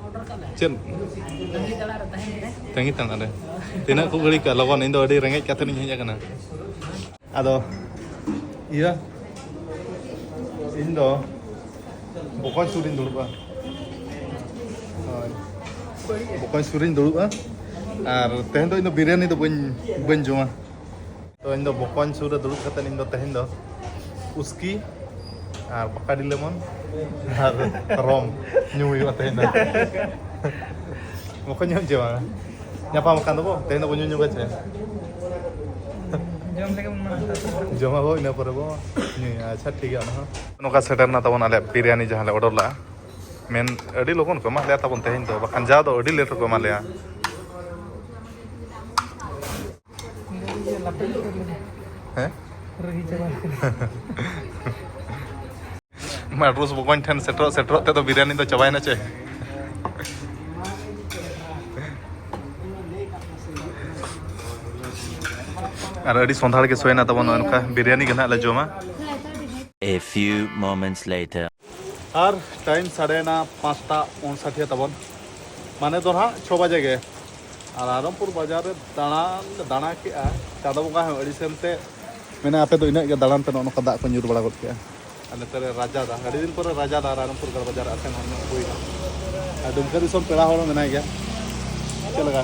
ᱚᱰᱟᱨ ᱠᱟᱜ ᱞᱮ᱾ ᱪᱮᱫ? ᱛᱟᱺᱜᱤ ᱛᱟᱲᱟᱜ ᱨᱮ ᱛᱟᱦᱮᱸ ᱠᱟᱱᱟ᱾ ᱛᱟᱺᱜᱤ ᱛᱟᱲᱟᱜ ᱨᱮ᱾ ᱛᱤᱱᱟᱹᱜ ᱠᱚ ᱜᱷᱟᱹᱲᱤ ᱠᱟᱜᱼᱟ ᱞᱚᱜᱚᱱ? ᱤᱧ ᱫᱚ ᱟᱹᱰᱤ ᱨᱮᱸᱜᱮᱡ ᱠᱟᱛᱮ ᱤᱧ ᱦᱮᱡ ᱟᱠᱟᱱᱟ᱾ ᱟᱫᱚ ᱤᱭᱟᱹ, ᱤᱧ ᱫᱚ ᱵᱚᱠᱚᱧ ᱥᱩᱨ ᱨᱤᱧ ᱫᱩᱲᱩᱵᱼᱟ᱾ ᱦᱳᱭ, ᱵᱚᱠᱚᱧ ᱥᱩᱨ ᱨᱤᱧ ᱫᱩᱲᱩᱵᱼᱟ᱾ ᱟᱨ ᱛᱮᱦᱮᱧ ᱫᱚ ᱤᱧ ᱫᱚ ᱵᱤᱨᱭᱟᱱᱤ ᱫᱚ ᱵᱟᱹᱧ, ᱵᱟᱹᱧ ᱡᱚᱢᱟ᱾ ᱛᱚ ᱤᱧ ᱫᱚ ᱵᱚᱠᱚᱧ ᱥᱩᱨ ᱨᱮ ᱫᱩᱲᱩᱵ ᱠᱟᱛᱮ ᱤᱧ ᱫᱚ ᱛᱮᱦᱮᱧ ᱫᱚ ᱩᱥᱠᱤ ᱟᱨ ᱵᱟᱠᱟᱰᱤ ᱞᱮᱢᱚᱱ ᱟᱨ ᱨᱚᱢ ᱧᱩ ᱦᱩᱭᱩᱜᱼᱟ ᱛᱮᱦᱮᱧ ᱫᱚ᱾ ᱵᱚᱠᱚᱧ ᱧᱩ ᱪᱮ ᱵᱟᱝ? ᱧᱟᱯᱟᱢ ᱟᱠᱟᱱ ᱫᱚᱵᱚ, ᱛᱮᱦᱮᱧ ᱫᱚᱵᱚ ᱧᱩ ᱧᱚᱜᱟ ᱪᱮ? ᱡᱚᱢ ᱞᱮᱜᱮ ᱵᱚᱱ ᱢᱟᱲᱟᱝ ᱛᱟᱨᱯᱚᱨᱮ᱾ ᱡᱚᱢᱟᱵᱚ, ᱤᱱᱟᱹ ᱯᱚᱨᱮ ᱵᱚ ᱧᱩᱭᱟ᱾ ᱟᱪᱪᱷᱟ, ᱴᱷᱤᱠ ᱜᱮᱭᱟ, ᱚᱱᱟ ᱦᱚᱸ᱾ ᱱᱚᱝᱠᱟ ᱥᱮᱴᱮᱨ ᱮᱱᱟ ᱛᱟᱵᱚᱱ ᱟᱞᱮᱭᱟᱜ ᱵᱤᱨᱭᱟᱱᱤ, ᱡᱟᱦᱟᱸ ᱞᱮ ᱚᱰᱟᱨ ᱞᱟᱜᱼᱟ᱾ ᱢᱮᱱ ᱟᱹᱰᱤ ᱞᱚᱜᱚᱱ ᱠᱚ ᱮᱢᱟᱜ ᱞᱮᱭᱟ ᱛᱟᱵᱚᱱ ᱛᱮᱦᱮᱧ ᱫᱚ, ᱵᱟᱠᱷᱟᱱ ᱡᱟᱣ ᱫᱚ ᱟᱹᱰᱤ ᱞᱮᱴ ᱨᱮᱠᱚ ᱮᱢᱟ ᱞᱮᱭᱟ᱾ ᱦᱮᱸ? ᱨᱟᱹᱜᱤ ᱪᱟᱵᱟ ᱞᱮᱠᱟ᱾ ᱢᱟᱰᱨᱩᱥ ᱵᱚᱠᱚᱧ ᱴᱷᱮᱱ ᱥᱮᱴᱮᱨᱚᱜ ᱥᱮᱴᱮᱨᱚᱜ ᱛᱮᱫᱚ ᱵᱤᱨᱭᱟᱱᱤ ᱫᱚ ᱪᱟᱵᱟᱭᱮᱱᱟ ᱪᱮ? ᱟᱨ ᱟᱹᱰᱤ ᱥᱚᱸᱫᱷᱟᱲ ᱜᱮ ᱥᱚᱭᱮᱱᱟ ᱛᱟᱵᱚᱱ ᱱᱚᱜᱼᱚᱭ ᱱᱚᱝᱠᱟ ᱵᱤᱨᱭᱟᱱᱤ ᱜᱮ ᱱᱟᱦᱟᱜ ᱞᱮ ᱡᱚᱢᱟ᱾ A few moments later. ᱟᱨ ᱴᱟᱭᱤᱢ ᱥᱟᱰᱮᱭᱮᱱᱟ ᱯᱟᱸᱪᱴᱟ ᱩᱱᱥᱟᱴᱷᱤᱭᱟ ᱛᱟᱵᱚᱱ, ᱢᱟᱱᱮ ᱫᱚ ᱱᱟᱦᱟᱜ ᱪᱷᱚ ᱵᱟᱡᱮ ᱜᱮ᱾ ᱟᱨ ᱨᱟᱭᱨᱚᱝᱯᱩᱨ ᱵᱟᱡᱟᱨ ᱨᱮ ᱫᱟᱬᱟᱱ ᱞᱮ ᱫᱟᱬᱟ ᱠᱮᱜᱼᱟ, ᱪᱟᱸᱫᱚ ᱵᱚᱸᱜᱟ ᱦᱚᱸ ᱟᱹᱰᱤ ᱥᱮᱱ ᱛᱮ ᱢᱮᱱᱟ ᱟᱯᱮ ᱫᱚ ᱤᱱᱟᱹᱜ ᱜᱮ ᱫᱟᱬᱟᱱ ᱯᱮ, ᱱᱚᱜᱼᱚ ᱱᱚᱝᱠᱟ ᱫᱟᱜ ᱠᱚ ᱧᱩᱨ ᱵᱟᱲᱟ ᱜᱚᱫ ᱠᱮᱜᱼᱟ᱾ ᱟᱨ ᱱᱚᱛᱮ ᱨᱮ ᱨᱟᱡᱟ ᱫᱟ, ᱟᱹᱰᱤ ᱫᱤᱱ ᱯᱚᱨᱮ ᱨᱟᱡᱟ ᱫᱟ ᱨᱟᱭᱨᱚᱝᱯᱩᱨ ᱜᱟᱲ ᱵᱟᱡᱟᱨ ᱨᱮ ᱟᱥᱮᱱ ᱦᱚᱸ ᱧᱚᱜ ᱦᱩᱭᱱᱟ᱾ ᱟᱨ ᱰᱩᱢᱠᱟᱹ ᱫᱤᱥᱚᱢ ᱯᱮᱲᱟ ᱦᱚᱲ ᱢᱮᱱᱟᱭ ᱜᱮᱭᱟ᱾ ᱪᱮᱫ ᱞᱮᱠᱟ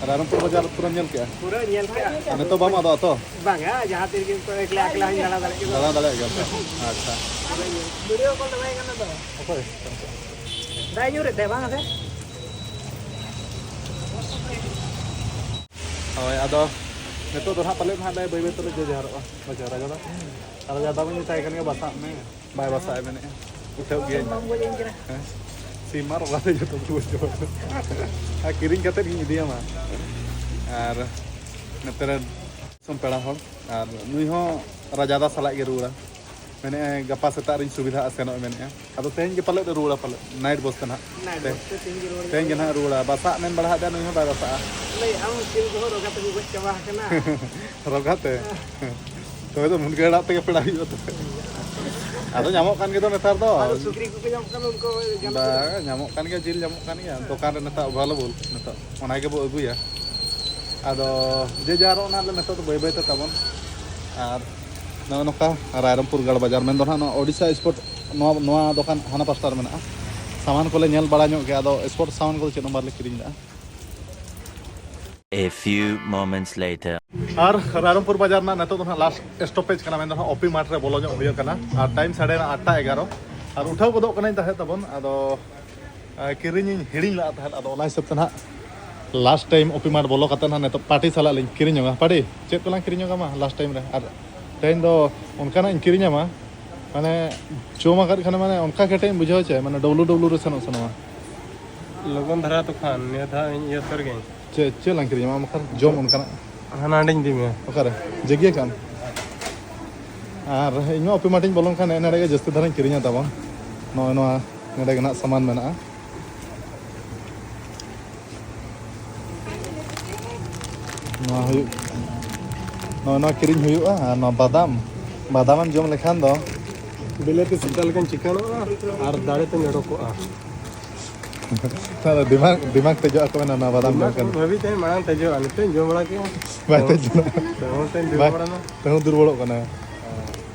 ᱨᱟᱭᱨᱚᱝᱯᱩᱨ ᱵᱟᱡᱟᱨ ᱯᱩᱨᱟᱹᱢ ᱧᱮᱞ ᱠᱮᱜᱼᱟ? ᱯᱩᱨᱟᱹ ᱧᱮᱞ ᱠᱮᱜᱼᱟ᱾ ᱟᱨ ᱱᱤᱛᱚᱜ ᱵᱟᱢ ᱟᱫᱚᱜᱼᱟ ᱛᱚ? ᱵᱟᱝᱟ, ᱡᱟᱦᱟᱸ ᱛᱤ ᱨᱮᱜᱮ ᱱᱤᱛᱚᱜ ᱮᱠᱞᱟ ᱮᱠᱞᱟ ᱦᱚᱸᱧ ᱫᱟᱬᱟ ᱫᱟᱲᱮᱭᱟᱜ ᱜᱮᱭᱟ᱾ ᱫᱟᱬᱟ ᱫᱟᱲᱮᱭᱟᱜ ᱜᱮᱭᱟᱢ ᱛᱚ? ᱟᱪᱪᱷᱟ᱾ ᱵᱷᱤᱰᱤᱭᱳ ᱠᱚᱞ ᱫᱚ ᱵᱟᱭ ᱜᱟᱱᱚᱜ ᱫᱚ᱾ ᱚᱠᱚᱭ? ᱫᱟᱜ ᱧᱩᱨᱮᱫ ᱛᱟᱭ ᱵᱟᱝ ᱥᱮ? ᱦᱳᱭ, ᱟᱫᱚ ᱱᱤᱛᱚᱜ ᱫᱚ ᱱᱟᱦᱟᱜ ᱯᱟᱞᱮᱫ ᱱᱟᱦᱟᱜ ᱞᱮ ᱵᱟᱹᱭ ᱵᱟᱹᱭ ᱛᱮᱞᱮ ᱡᱮ ᱡᱟᱦᱟᱨᱚᱜᱼᱟ᱾ ᱵᱟᱡᱟᱨ ᱨᱟᱡᱟ ᱫᱚ᱾ ᱟᱨ ᱨᱟᱡᱟ ᱫᱚ ᱵᱟᱹᱧ ᱢᱮᱛᱟᱭ ᱠᱟᱱ ᱜᱮᱭᱟ, ᱵᱟᱥᱟᱜ ᱢᱮ᱾ ᱵᱟᱭ ᱵᱟᱥᱟᱜ ᱮ ᱢᱮᱱᱮᱫᱼᱟ᱾ ᱩᱴᱷᱟᱹᱣ ᱜᱮᱭᱟᱹᱧ᱾ ᱵᱟᱢ ᱜᱚᱡ ᱟᱹᱧ ᱠᱟᱱᱟ᱾ ᱦᱮᱸ? ᱥᱤᱢ ᱟᱨ ᱚᱱᱟ ᱫᱚ ᱡᱚᱛᱚ ᱠᱚ ᱵᱩᱡᱷᱟᱹᱣᱟ᱾ ᱟᱨ ᱠᱤᱨᱤᱧ ᱠᱟᱛᱮᱫ ᱜᱤᱧ ᱤᱫᱤᱭᱟᱢᱟ᱾ ᱟᱨ ᱱᱚᱛᱮ ᱨᱮ ᱫᱤᱥᱚᱢ ᱯᱮᱲᱟ ᱦᱚᱲ, ᱟᱨ ᱱᱩᱭ ᱦᱚᱸ ᱨᱟᱡᱟ ᱫᱟ ᱥᱟᱞᱟᱜ ᱜᱮ ᱨᱩᱣᱟᱹᱲᱟ᱾ ᱢᱮᱱᱮᱫᱼᱟᱭ ᱜᱟᱯᱟ ᱥᱮᱛᱟᱜ ᱨᱤᱧ ᱥᱩᱵᱤᱫᱷᱟᱜᱼᱟ, ᱥᱮᱱᱚᱜ ᱮ ᱢᱮᱱᱮᱫᱼᱟ᱾ ᱟᱫᱚ ᱛᱮᱦᱮᱧ ᱜᱮ ᱯᱟᱞᱮᱫ ᱮ ᱨᱩᱣᱟᱹᱲᱟ, ᱯᱟᱞᱮᱫ ᱱᱟᱭᱤᱴ ᱵᱚᱥ ᱛᱮ ᱱᱟᱦᱟᱜ᱾ ᱱᱟᱭᱤᱴ ᱛᱮ-, ᱵᱚᱥ ᱛᱮ ᱛᱮᱦᱮᱧ ᱜᱮ ᱨᱩᱣᱟᱹᱲ ᱛᱮᱦᱮᱧ ᱜᱮ ᱦᱩᱭᱩᱜᱼᱟ᱾ ᱱᱟᱦᱟᱜ ᱨᱩᱣᱟᱹᱲᱟ᱾ ᱵᱟᱥᱟᱜ ᱢᱮᱱ ᱵᱟᱲᱟ ᱦᱟᱫᱮᱭᱟ, ᱱᱩᱭ ᱦᱚᱸ ᱵᱟᱭ ᱵᱟᱥᱟᱜᱼᱟ᱾ ᱞᱟᱹᱭ, ᱟᱢ ᱡᱤᱞ ᱠᱚᱦᱚᱸ ᱨᱚᱜᱟ ᱛᱮᱠᱚ ᱜᱚᱡ ᱪᱟᱵᱟ ᱟᱠᱟᱱᱟ᱾ ᱨᱚᱜᱟ ᱛᱮ? ᱛᱚᱵᱮ ᱫᱚ ᱢᱩᱱᱜᱟᱹ ᱟᱲᱟᱜ ᱛᱮᱜᱮ ᱯᱮᱲᱟ ᱦᱩᱭᱩᱜᱼᱟ ᱛᱚᱵᱮ᱾ ᱟᱫᱚ ᱧᱟᱢᱚᱜ ᱠᱟᱱ ᱜᱮ ᱫᱚ ᱱᱮᱛᱟᱨ ᱫᱚ᱾ ᱟᱫᱚ ᱥᱩᱠᱨᱤ ᱠᱚᱠᱚ ᱧᱟᱢᱚᱜ ᱠᱟᱱᱟ, ᱩᱱᱠᱩ ᱜᱟᱱᱚᱜ ᱜᱮᱭᱟ᱾ ᱵᱟᱝ, ᱧᱟᱢᱚᱜ ᱠᱟᱱ ᱜᱮᱭᱟ, ᱡᱤᱞ ᱧᱟᱢᱚᱜ ᱠᱟᱱ ᱜᱮᱭᱟ᱾ ᱫᱚᱠᱟᱱ ᱨᱮ ᱱᱮᱛᱟᱨ ᱮᱵᱮᱞᱮᱵᱚᱞ, ᱱᱤᱛᱚᱜ ᱚᱱᱟ ᱜᱮᱵᱚ ᱟᱹᱜᱩᱭᱟ᱾ ᱟᱫᱚ ᱡᱮ ᱡᱟᱨ ᱚᱱᱟ ᱞᱮ ᱱᱤᱛᱚᱜ ᱫᱚ ᱵᱟᱹᱭ ᱵᱟᱹᱭ ᱛᱮ ᱛᱟᱵᱚᱱ᱾ ᱟᱨ ᱱᱚᱜᱼᱚ ᱱᱚᱝᱠᱟ ᱨᱟᱭᱨᱚᱝᱯᱩᱨ ᱜᱟᱲ ᱵᱟᱡᱟᱨ ᱢᱮᱱᱫᱚ ᱱᱟᱦᱟᱜ ᱱᱚᱣᱟ ᱳᱰᱤᱥᱟ ᱥᱯᱳᱨᱴ, ᱱᱚᱣᱟ, ᱱᱚᱣᱟ ᱫᱚᱠᱟᱱ ᱦᱟᱱᱟ ᱯᱟᱥᱴᱟ ᱨᱮ ᱢᱮᱱᱟᱜᱼᱟ᱾ ᱥᱟᱢᱟᱱ ᱠᱚᱞᱮ ᱧᱮᱞ ᱵᱟᱲᱟ ᱧᱚᱜ ᱠᱮᱜᱼᱟ, ᱟᱫᱚ ᱥᱯᱳᱨᱴ ᱥᱟᱢᱟᱱ ᱠᱚᱫᱚ ᱪᱮᱫ ᱦᱚᱸ ᱵᱟᱞᱮ ᱠᱤᱨᱤᱧ ᱞᱮᱜᱼᱟ᱾ A few moments later. ᱟᱨ ᱨᱟᱭᱨᱚᱝᱯᱩᱨ ᱵᱟᱡᱟᱨ ᱨᱮᱱᱟᱜ ᱱᱤᱛᱚᱜ ᱫᱚ ᱱᱟᱦᱟᱜ ᱞᱟᱥᱴ ᱥᱴᱚᱯᱮᱡᱽ ᱠᱟᱱᱟ, ᱢᱮᱱᱫᱚ ᱱᱟᱦᱟᱜ ᱚᱯᱤ ᱢᱟᱴᱷ ᱨᱮ ᱵᱚᱞᱚ ᱧᱚᱜ ᱦᱩᱭ ᱟᱠᱟᱱᱟ᱾ ᱟᱨ ᱴᱟᱭᱤᱢ ᱥᱟᱰᱮᱭᱮᱱᱟ ᱟᱴᱴᱟ ᱮᱜᱟᱨᱚ᱾ ᱟᱨ ᱩᱴᱷᱟᱹᱣ ᱜᱚᱫᱚᱜ ᱠᱟᱹᱱᱟᱹᱧ ᱛᱟᱦᱮᱸᱫ ᱛᱟᱵᱚᱱ, ᱟᱫᱚ ᱟᱨ ᱠᱤᱨᱤᱧᱤᱧ ᱦᱤᱲᱤᱧ ᱞᱟᱜ ᱛᱟᱦᱮᱸᱫ᱾ ᱟᱫᱚ ᱚᱱᱟ ᱦᱤᱥᱟᱹᱵ ᱛᱮ ᱱᱟᱦᱟᱜ ᱞᱟᱥᱴ ᱴᱟᱭᱤᱢ ᱚᱯᱤ ᱢᱟᱨᱴ ᱵᱚᱞᱚ ᱠᱟᱛᱮ ᱱᱟᱦᱟᱜ ᱱᱤᱛᱚᱜ ᱯᱟᱨᱴᱤ ᱥᱟᱞᱟᱜ ᱞᱤᱧ ᱠᱤᱨᱤᱧ ᱧᱚᱜᱟ᱾ ᱯᱟᱨᱴᱤ, ᱪᱮᱫ ᱠᱚᱞᱟᱝ ᱠᱤᱨᱤᱧ ᱧᱚᱜᱟ ᱢᱟ ᱞᱟᱥᱴ ᱴᱟᱭᱤᱢ ᱨᱮ? ᱟᱨ ᱛᱮᱦᱮᱧ ᱫᱚ ᱚᱱᱠᱟᱱᱟᱜ ᱤᱧ ᱠᱤᱨᱤᱧᱟ ᱢᱟ, ᱢᱟᱱᱮ ᱡᱚᱢ ᱟᱠᱟᱫ ᱠᱷᱟᱱ ᱢᱟᱱᱮ ᱚᱱᱠᱟ ᱠᱮᱴᱮᱡ ᱤᱧ ᱵᱩᱡᱷᱟᱹᱣ ᱪᱮ, ᱢᱟᱱᱮ ᱰᱚᱵᱞᱩ ᱰᱚᱵᱞᱩ ᱨᱮ ᱥᱮᱱᱚᱜ ᱥᱟᱱᱟᱣᱟ᱾ ᱞᱚᱜᱚᱱ ᱫᱷᱟᱨᱟ ᱛᱚᱠᱷᱟᱱ ᱱᱤᱭᱟᱹ ᱫᱷᱟᱣ ᱤᱧ ᱤᱭᱟᱹ ᱩᱛᱟᱹᱨ ᱜᱮ᱾ ᱪᱮᱫ, ᱪᱮᱫ ᱞᱟᱝ ᱠᱤᱨᱤᱧᱟ ᱢᱟ ᱵᱟᱠᱷᱟᱱ ᱡᱚᱢ ᱚᱱᱠᱟᱱᱟᱜ? ᱦᱟᱱᱟ ᱦᱟᱸᱰᱮᱧ ᱤᱫᱤ ᱢᱮᱭᱟ᱾ ᱚᱠᱟᱨᱮ? ᱡᱮᱜᱤᱭᱟᱹ ᱠᱷᱟᱱ? ᱟᱨ ᱤᱧ ᱢᱟ ᱚᱯᱤ ᱢᱟᱨᱴᱤᱧ ᱵᱚᱞᱚᱱ ᱠᱷᱟᱱ ᱮᱱ ᱮᱲᱮ ᱜᱮ ᱡᱟᱹᱥᱛᱤ ᱫᱷᱟᱨᱟᱧ ᱠᱤᱨᱤᱧᱟ ᱛᱟᱵᱚᱱ᱾ ᱱᱚᱜᱼᱚᱭ ᱱᱚᱣᱟ ᱱᱚᱰᱮ ᱜᱮ ᱱᱟᱜ ᱥᱟᱢᱟᱱ ᱢᱮᱱᱟᱜᱼᱟ᱾ ᱱᱚᱣᱟ ᱦᱩᱭᱩᱜ, ᱱᱚᱜᱼᱚᱭ ᱱᱚᱣᱟ ᱠᱤᱨᱤᱧ ᱦᱩᱭᱩᱜᱼᱟ᱾ ᱟᱨ ᱱᱚᱣᱟ ᱵᱟᱫᱟᱢ, ᱵᱟᱫᱟᱢᱮᱢ ᱡᱚᱢ ᱞᱮᱠᱷᱟᱱ ᱫᱚ ᱵᱤᱞᱟᱹᱛᱤ ᱥᱤᱫᱽᱫᱟ ᱞᱮᱠᱟᱧ ᱪᱤᱠᱟᱹᱬᱚᱜᱼᱟ ᱟᱨ ᱫᱟᱲᱮ ᱛᱤᱧ ᱚᱰᱚᱠᱚᱜᱼᱟ᱾ ᱱᱚᱣᱟ ᱫᱚ ᱫᱤᱢᱟᱜᱽ, ᱫᱤᱢᱟᱜᱽ ᱛᱮᱡᱚᱜ ᱟᱠᱚ ᱢᱮᱱᱟ ᱱᱚᱣᱟ ᱵᱟᱫᱟᱢ ᱡᱚᱢ ᱫᱤᱢᱟᱜᱽ ᱠᱷᱟᱱ᱾ ᱩᱱ ᱦᱟᱹᱵᱤᱡ ᱛᱮ ᱢᱟᱲᱟᱝ ᱛᱮᱡᱚᱜᱼᱟ, ᱱᱤᱛᱚᱜ ᱤᱧ ᱡᱚᱢ ᱵᱟᱲᱟ ᱠᱮᱜᱼᱟ᱾ ᱵᱟᱭ ᱛᱮᱡᱚᱜᱼᱟ᱾ ᱛᱮᱦᱚᱸ ᱛᱮᱧ ᱫᱩᱲᱩᱵ ᱵᱟᱭ, ᱵᱟᱲᱟᱭᱮᱱᱟ᱾ ᱛᱮᱦᱚᱸ ᱫᱩᱨᱵᱚᱞᱚᱜ ᱠᱟᱱᱟ᱾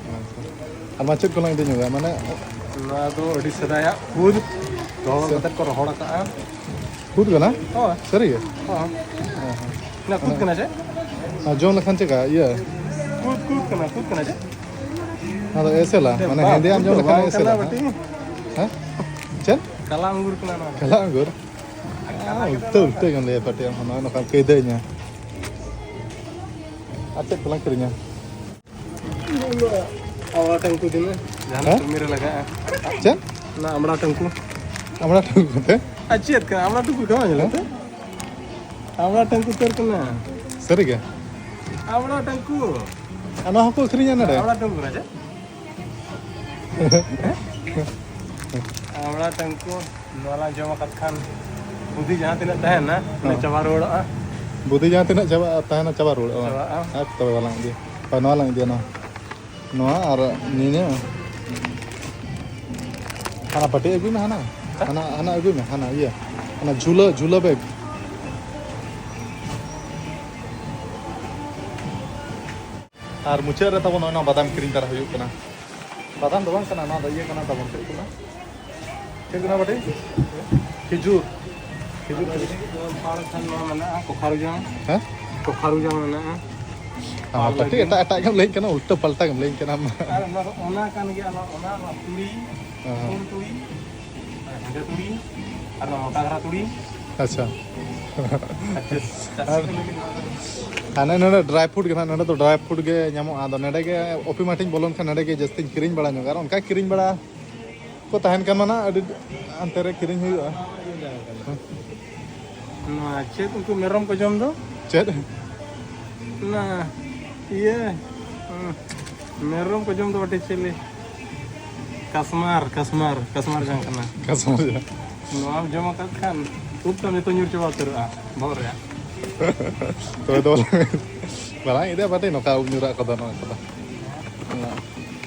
ᱟᱨ ᱢᱟ ᱪᱮᱫ ᱠᱚᱞᱟᱝ ᱤᱫᱤ ᱧᱚᱜᱟ? ᱢᱟᱱᱮ ᱱᱚᱣᱟ ᱫᱚ ᱟᱹᱰᱤ ᱥᱮᱫᱟᱭᱟᱜ ᱠᱷᱩᱫ, ᱫᱚᱦᱚ ᱥᱮ- ᱠᱟᱛᱮ ᱠᱚ ᱨᱚᱦᱚᱲ ᱟᱠᱟᱜᱼᱟ᱾ ᱠᱷᱩᱫ ᱠᱟᱱᱟ? ᱦᱳᱭ᱾ ᱥᱟᱹᱨᱤ ᱜᱮ? ᱦᱚᱸ᱾ ᱦᱮᱸ, ᱦᱮᱸ᱾ ᱚᱱᱟ ᱠᱷᱩᱫ ᱠᱟᱱᱟ ᱪᱮ? ᱟᱨ ᱡᱚᱢ ᱞᱮᱠᱷᱟᱱ ᱪᱮᱠᱟ ᱤᱭᱟᱹ? ᱠᱷᱩᱫ, ᱠᱷᱩᱫ ᱠᱟᱱᱟ, ᱠᱷᱩᱫ ᱠᱟᱱᱟ ᱪᱮ? ᱚᱱᱟ ᱫᱚ ᱮᱥᱮᱞᱟ, ᱫᱮ ᱢᱟᱱᱮ ᱵᱟᱝ, ᱦᱮᱸᱫᱮᱭᱟᱜ ᱠᱷᱩᱫ ᱡᱚᱢ ᱫᱚ ᱞᱮᱠᱷᱟᱱ ᱵᱟᱝ ᱮᱥᱮᱞᱟ, ᱠᱟᱱᱟ ᱦᱮᱸ? ᱵᱟᱹᱴᱤ᱾ ᱦᱮᱸ? ᱪᱮᱫ? ᱠᱟᱞᱟ ᱟᱝᱜᱩᱨ ᱠᱟᱱᱟ ᱱᱚᱣᱟ ᱫᱚ᱾ ᱠᱟᱞᱟ ᱟᱝᱜᱩᱨ? ᱟᱨ ᱩᱞᱴᱟᱹ, ᱩᱞᱴᱟᱹ ᱜᱮᱢ ᱞᱟᱹᱭᱟ ᱯᱟᱹᱴᱤ, ᱟᱢ ᱦᱚᱸ ᱱᱚᱜᱼᱚᱭ ᱱᱚᱝᱠᱟᱢ ᱠᱟᱹᱭᱫᱟᱹᱧᱟ᱾ ᱟᱨ ᱪᱮᱫ ᱠᱚᱞᱟᱝ ᱠᱤᱨᱤᱧᱟ? ᱟᱢᱲᱟ ᱴᱟᱹᱝᱠᱩ ᱤᱫᱤ ᱢᱮ, ᱡᱟᱦᱟᱱᱟᱜ ᱦᱮᱸ? ᱠᱟᱹᱢᱤ ᱨᱮ ᱞᱟᱜᱟᱜᱼᱟ᱾ ᱪᱮᱫ? ᱚᱱᱟ ᱟᱢᱲᱟ ᱴᱟᱹᱝᱠᱩ᱾ ᱟᱢᱲᱟ ᱴᱟᱹᱝᱠᱩ ᱠᱟᱛᱮ? ᱟᱨ ᱪᱮᱫ ᱠᱟᱱᱟ? ᱟᱢᱲᱟ ᱴᱟᱹᱝᱠᱩ ᱠᱟᱱᱟ, ᱧᱮᱞ ᱛᱮ? ᱟᱢᱲᱟ ᱴᱟᱹᱝᱠᱩ ᱩᱛᱟᱹᱨ ᱠᱟᱱᱟ᱾ ᱥᱟᱹᱨᱤ ᱜᱮ? ᱟᱢᱲᱟ ᱴᱟᱹᱝᱠᱩ᱾ ᱟᱨ ᱱᱚᱣᱟ ᱦᱚᱸᱠᱚ ᱟᱹᱠᱷᱨᱤᱧᱟ ᱱᱚᱰᱮ? ᱟᱢᱲᱟ ᱴᱟᱹᱝᱠᱩ ᱨᱟᱡᱟ᱾ ᱟᱢᱲᱟ ᱴᱟᱹᱝᱠᱩ, ᱱᱚᱣᱟ ᱞᱟᱝ ᱡᱚᱢ ᱟᱠᱟᱫ ᱠᱷᱟᱱ ᱵᱩᱫᱷᱤ ᱡᱟᱦᱟᱸ ᱛᱤᱱᱟᱹᱜ ᱛᱟᱦᱮᱱᱟ, ᱚᱱᱟ ᱦᱮᱸ᱾ ᱪᱟᱵᱟ ᱨᱩᱣᱟᱹᱲᱚᱜᱼᱟ᱾ ᱵᱩᱫᱷᱤ ᱡᱟᱦᱟᱸ ᱛᱤᱱᱟᱹᱜ ᱪᱟᱵᱟ, ᱛᱟᱦᱮᱱᱟ, ᱪᱟᱵᱟ ᱨᱩᱣᱟᱹᱲᱚᱜᱼᱟ᱾ ᱪᱟᱵᱟᱜᱼᱟ᱾ ᱦᱮᱸ, ᱛᱚᱵᱮ ᱵᱟᱞᱟᱝ ᱤᱫᱤᱭᱟ᱾ ᱦᱳᱭ, ᱱᱚᱣᱟ ᱞᱟᱝ ᱤᱫᱤᱭᱟ, ᱱᱚᱣᱟ᱾ ᱱᱚᱣᱟ ᱟᱨ ᱱᱤᱱᱟᱹ᱾ ᱦᱟᱱᱟ ᱯᱟᱹᱴᱤ ᱟᱹᱜᱩᱭ ᱢᱮ, ᱦᱟᱱᱟ᱾ ᱦᱟᱱᱟ, ᱦᱟᱱᱟ ᱟᱹᱜᱩᱭ ᱢᱮ, ᱦᱟᱱᱟ ᱤᱭᱟᱹ᱾ ᱚᱱᱟ ᱡᱷᱩᱞᱟᱹ, ᱡᱷᱩᱞᱟᱹ ᱵᱮᱜᱽ᱾ ᱟᱨ ᱢᱩᱪᱟᱹᱫ ᱨᱮ ᱛᱟᱵᱚᱱ ᱱᱚᱜᱼᱚᱭ ᱱᱚᱣᱟ ᱵᱟᱫᱟᱢ ᱠᱤᱨᱤᱧ ᱛᱟᱨᱟ ᱦᱩᱭᱩᱜ ᱠᱟᱱᱟ᱾ ᱵᱟᱫᱟᱢ ᱫᱚ ᱵᱟᱝ ᱠᱟᱱᱟ, ᱱᱚᱣᱟ ᱫᱚ ᱤᱭᱟᱹ ᱠᱟᱱᱟ ᱛᱟᱵᱚᱱ, ᱪᱮᱫ ᱠᱟᱱᱟ? ᱪᱮᱫ ᱠᱟᱱᱟ ᱵᱟᱴᱤ? ᱠᱷᱤᱡᱩᱨ᱾ ᱠᱷᱤᱡᱩᱨ, ᱠᱷᱤᱡᱩᱨ᱾ ᱱᱚᱣᱟ ᱢᱮᱱᱟᱜᱼᱟ, ᱠᱚᱠᱷᱟᱨᱩ ᱡᱟᱝ᱾ ᱦᱮᱸ? ᱠᱚᱠᱷᱟᱨᱩ ᱡᱟᱝ ᱢᱮᱱᱟᱜᱼᱟ᱾ ᱟᱨ ᱯᱟᱴᱤ ᱮᱴᱟᱜ ᱮᱴᱟᱜ ᱜᱮᱢ ᱞᱟᱹᱭᱮᱫ ᱠᱟᱱᱟ, ᱩᱞᱴᱟᱹ ᱯᱟᱞᱴᱟ ᱜᱮᱢ ᱞᱟᱹᱭᱮᱫ ᱠᱟᱱᱟ ᱟᱢ ᱢᱟ᱾ ᱟᱨ ᱚᱱᱟ ᱫᱚ, ᱚᱱᱟ ᱠᱟᱱ ᱜᱮᱭᱟ, ᱚᱱᱟ, ᱚᱱᱟ, ᱚᱱᱟ ᱛᱩᱲᱤ, ᱦᱮᱸ᱾ ᱯᱩᱸᱰ ᱛᱩᱲᱤ, ᱟᱨ ᱦᱮᱸᱫᱮ ᱛᱩᱲᱤ, ᱟᱨ ᱱᱚᱣᱟ ᱢᱚᱴᱟ ᱫᱷᱟᱨᱟ ᱛᱩᱲᱤ᱾ ᱟᱪᱪᱷᱟ᱾ ᱟᱨ ᱪᱟᱹᱥᱤ ᱠᱚ ᱞᱟᱹᱜᱤᱫ ᱱᱚᱣᱟ ᱫᱚ ᱦᱟᱱᱮ ᱱᱚᱰᱮ ᱰᱨᱟᱭ ᱯᱷᱨᱩᱴ ᱜᱮ ᱱᱟᱦᱟᱜ, ᱱᱚᱰᱮ ᱫᱚ ᱰᱨᱟᱭ ᱯᱷᱨᱩᱴ ᱜᱮ ᱧᱟᱢᱚᱜᱼᱟ᱾ ᱟᱫᱚ ᱱᱚᱰᱮ ᱜᱮ ᱚᱯᱤ ᱢᱟᱴᱷᱤᱧ ᱵᱚᱞᱚᱱ ᱠᱷᱟᱱ ᱱᱚᱰᱮ ᱜᱮ ᱡᱟᱹᱥᱛᱤᱧ ᱠᱤᱨᱤᱧ ᱵᱟᱲᱟ ᱧᱚᱜᱟ᱾ ᱟᱨ ᱚᱱᱠᱟ ᱠᱤᱨᱤᱧ ᱵᱟᱲᱟ ᱠᱚ ᱛᱟᱦᱮᱱ ᱠᱷᱟᱱ ᱢᱟ ᱱᱟᱦᱟᱜ ᱟᱹᱰᱤ ᱦᱟᱱᱛᱮ ᱨᱮ ᱠᱤᱨᱤᱧ ᱦᱩᱭᱩᱜᱼᱟ᱾ ᱱᱚᱣᱟ ᱪᱮᱫ ᱩᱱᱠᱩ ᱢᱮᱨᱚᱢ ᱠᱚ ᱡᱚᱢ ᱫᱚ? ᱪᱮᱫ? ᱚᱱᱟ ᱤᱭᱟᱹ, ᱩᱸ, ᱢᱮᱨᱚᱢ ᱠᱚ ᱡᱚᱢ ᱫᱚ ᱵᱟᱴᱤ ᱪᱤᱞᱤ? ᱠᱟᱥᱢᱟᱨ, ᱠᱟᱥᱢᱟᱨ, ᱠᱟᱥᱢᱟᱨ ᱡᱟᱝ ᱠᱟᱱᱟ᱾ ᱠᱟᱥᱢᱟᱨ ᱡᱟᱝ᱾ ᱱᱚᱣᱟᱢ ᱡᱚᱢ ᱟᱠᱟᱫ ᱠᱷᱟᱱ ᱩᱵ ᱛᱟᱢ ᱡᱚᱛᱚ ᱧᱩᱨ ᱪᱟᱵᱟ ᱩᱛᱟᱹᱨᱚᱜᱼᱟ ᱵᱚᱦᱚᱜ ᱨᱮᱭᱟᱜ᱾ ᱛᱚᱵᱮ ᱫᱚ ᱵᱟᱞᱟᱝ ᱤᱫᱤᱭᱟ ᱵᱟᱴᱤ, ᱱᱚᱝᱠᱟ ᱩᱵ ᱧᱩᱨᱟᱜ ᱠᱚᱫᱚ, ᱱᱚᱣᱟ ᱠᱚᱫᱚ᱾